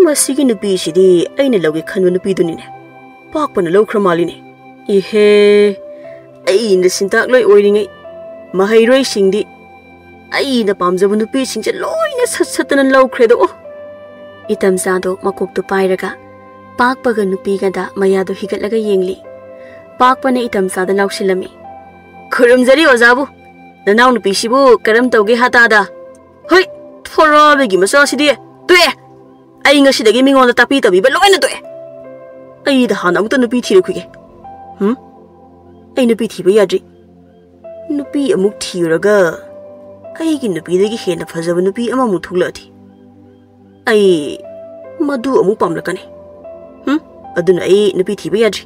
ꯃꯁꯤꯒꯤ ꯅꯨꯄꯤꯁꯤꯗꯤ ꯑꯩꯅ ꯂꯧꯒꯦ ꯈꯟꯕ ꯅꯨꯄꯤꯗꯨꯅꯤꯅꯦ꯫ ꯄꯥꯛꯄꯅ ꯂꯧꯈ꯭ꯔ ꯃꯥꯜꯂꯤꯅꯦ꯫ ꯏꯍꯦ, ꯑꯩꯅ ꯁꯤꯟꯇꯥꯛ ꯂꯣꯏ ꯑꯣꯏꯔꯤꯉꯩ ꯃꯍꯩꯔꯣꯏꯁꯤꯡꯗꯤ ꯑꯩꯅ ꯄꯥꯝꯖꯕ ꯅꯨꯄꯤꯁꯤꯡꯁꯦ ꯂꯣꯏꯅ ꯁꯠ ꯁꯠꯇꯅ ꯂꯧꯈ꯭ꯔꯦꯗꯣ"꯫ ꯏꯇꯝꯆꯥꯗꯣ ꯃꯀꯣꯛꯇꯨ ꯄꯥꯏꯔꯒ ꯄꯥꯛꯄꯒ ꯅꯨꯄꯤꯒꯗ ꯃꯌꯥꯗꯨ ꯍꯤꯒꯠꯂꯒ ꯌꯦꯡꯂꯤ꯫ ꯄꯥꯛꯄꯅ ꯏꯇꯝꯆꯥꯗ ꯂꯥꯎꯁꯤꯜꯂꯝꯃꯤ, "ꯈꯨꯔꯨꯝꯖꯔꯤ ꯑꯣꯖꯥꯕꯨ꯫ ꯅꯅꯥꯎꯅꯨꯄꯤꯁꯤꯕꯨ ꯀꯔꯝ ꯇꯧꯒꯦ ꯍꯥꯇꯥꯗ? ꯍꯨꯏ, ꯊꯣꯔꯥꯕꯤꯒꯤ ꯃꯆꯥꯁꯤꯗꯤ꯫ ꯇꯣꯛꯑꯦ꯫ ꯑꯩ ꯉꯁꯤꯗꯒꯤ ꯃꯤꯉꯣꯟꯗ ꯇꯥꯛꯄꯤ ꯇꯝꯕꯤꯕ ꯂꯣꯏꯅ ꯇꯣꯛꯑꯦ"꯫ ꯑꯩꯗ ꯍꯥꯟꯅ ꯑꯃꯨꯛꯇ ꯅꯨꯄꯤ ꯊꯤꯔꯛꯈꯤꯒꯦ꯫ ꯍꯨꯝ? ꯑꯩ ꯅꯨꯄꯤ ꯊꯤꯕ ꯌꯥꯗ꯭ꯔꯤ꯫ ꯅꯨꯄꯤ ꯑꯃꯨꯛ ꯊꯤꯔꯨꯔꯒ ꯑꯩꯒꯤ ꯅꯨꯄꯤꯗꯒꯤ ꯍꯦꯟꯅ ꯐꯖꯕ ꯅꯨꯄꯤ ꯑꯃꯃꯨꯛ ꯊꯣꯛꯂꯛꯑꯗꯤ ꯑꯩ ꯃꯗꯨ ꯑꯃꯨꯛ ꯄꯥꯝꯂꯛꯀꯅꯤ꯫ ꯍꯨꯝ? ꯑꯗꯨꯅ ꯑꯩ ꯅꯨꯄꯤ ꯊꯤꯕ ꯌꯥꯗ꯭ꯔꯤ꯫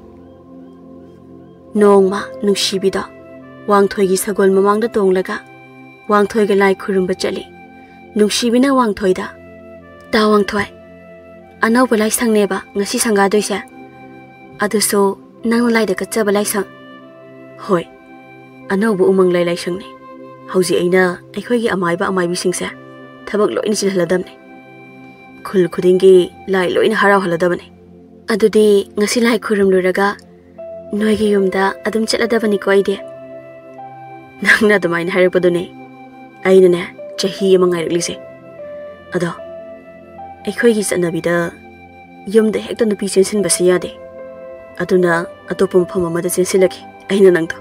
ꯅꯣꯡꯃ ꯅꯨꯡꯁꯤꯕꯤꯗꯣ ꯋꯥꯡꯊꯣꯏꯒꯤ ꯁꯒꯣꯜ ꯃꯃꯥꯡꯗ ꯇꯣꯡꯂꯒ ꯋꯥꯡꯊꯣꯏꯒ ꯂꯥꯏ ꯈꯨꯔꯨꯝꯕ ꯆꯠꯂꯤ꯫ ꯅꯨꯡꯁꯤꯕꯤꯅ ꯋꯥꯡꯊꯣꯏꯗ, "ꯇꯥ ꯋꯥꯡꯊꯣꯏ, ꯑꯅꯧꯕ ꯂꯥꯏꯁꯪꯅꯦꯕ ꯉꯁꯤ ꯁꯪꯒꯥꯗꯣꯏꯁꯦ꯫ ꯑꯗꯨꯁꯨ ꯅꯪꯅ ꯂꯥꯏꯗ ꯀꯠꯆꯕ ꯂꯥꯏꯁꯪ?" "ꯍꯣꯏ, ꯑꯅꯧꯕ ꯎꯃꯪ ꯂꯥꯏ ꯂꯥꯏꯁꯪꯅꯦ꯫ ꯍꯧꯖꯤꯛ ꯑꯩꯅ ꯑꯩꯈꯣꯏꯒꯤ ꯑꯃꯥꯏꯕ ꯑꯃꯥꯏꯕꯤꯁꯤꯡꯁꯦ ꯊꯕꯛ ꯂꯣꯏꯅ ꯆꯤꯜꯍꯜꯂꯗꯕꯅꯦ꯫ ꯈꯨꯜ ꯈꯨꯗꯤꯡꯒꯤ ꯂꯥꯏ ꯂꯣꯏꯅ ꯍꯔꯥꯎꯍꯜꯂꯗꯕꯅꯦ꯫ ꯑꯗꯨꯗꯤ ꯉꯁꯤ ꯂꯥꯏ ꯈꯨꯔꯨꯝꯂꯨꯔꯒ ꯅꯣꯏꯒꯤ ꯌꯨꯝꯗ ꯑꯗꯨꯝ ꯆꯠꯂꯗꯕꯅꯤꯀꯣ ꯑꯩꯗꯤ?" "ꯅꯪꯅ ꯑꯗꯨꯃꯥꯏꯅ ꯍꯥꯏꯔꯛꯄꯗꯨꯅꯦ ꯑꯩꯅꯅꯦ ꯆꯍꯤ ꯑꯃ ꯉꯥꯏꯔꯛꯂꯤꯁꯦ꯫ ꯑꯗꯣ ꯑꯩꯈꯣꯏꯒꯤ ꯆꯠꯅꯕꯤꯗ ꯌꯨꯝꯗ ꯍꯦꯛꯇ ꯅꯨꯄꯤ ꯆꯦꯟꯁꯤꯟꯕꯁꯤ ꯌꯥꯗꯦ꯫ ꯑꯗꯨꯅ ꯑꯇꯣꯞꯄ ꯃꯐꯝ ꯑꯃꯗ ꯆꯦꯟꯁꯤꯜꯂꯒꯦ ꯑꯩꯅ ꯅꯪꯗꯣ꯫"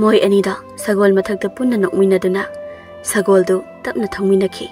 ꯃꯣꯏ ꯑꯅꯤꯗꯣ ꯁꯒꯣꯜ ꯃꯊꯛꯇ ꯄꯨꯟꯅ ꯅꯣꯛꯃꯤꯟꯅꯗꯨꯅ ꯁꯒꯣꯜꯗꯨ ꯇꯞꯅ ꯊꯧꯃꯤꯟꯅꯈꯤ꯫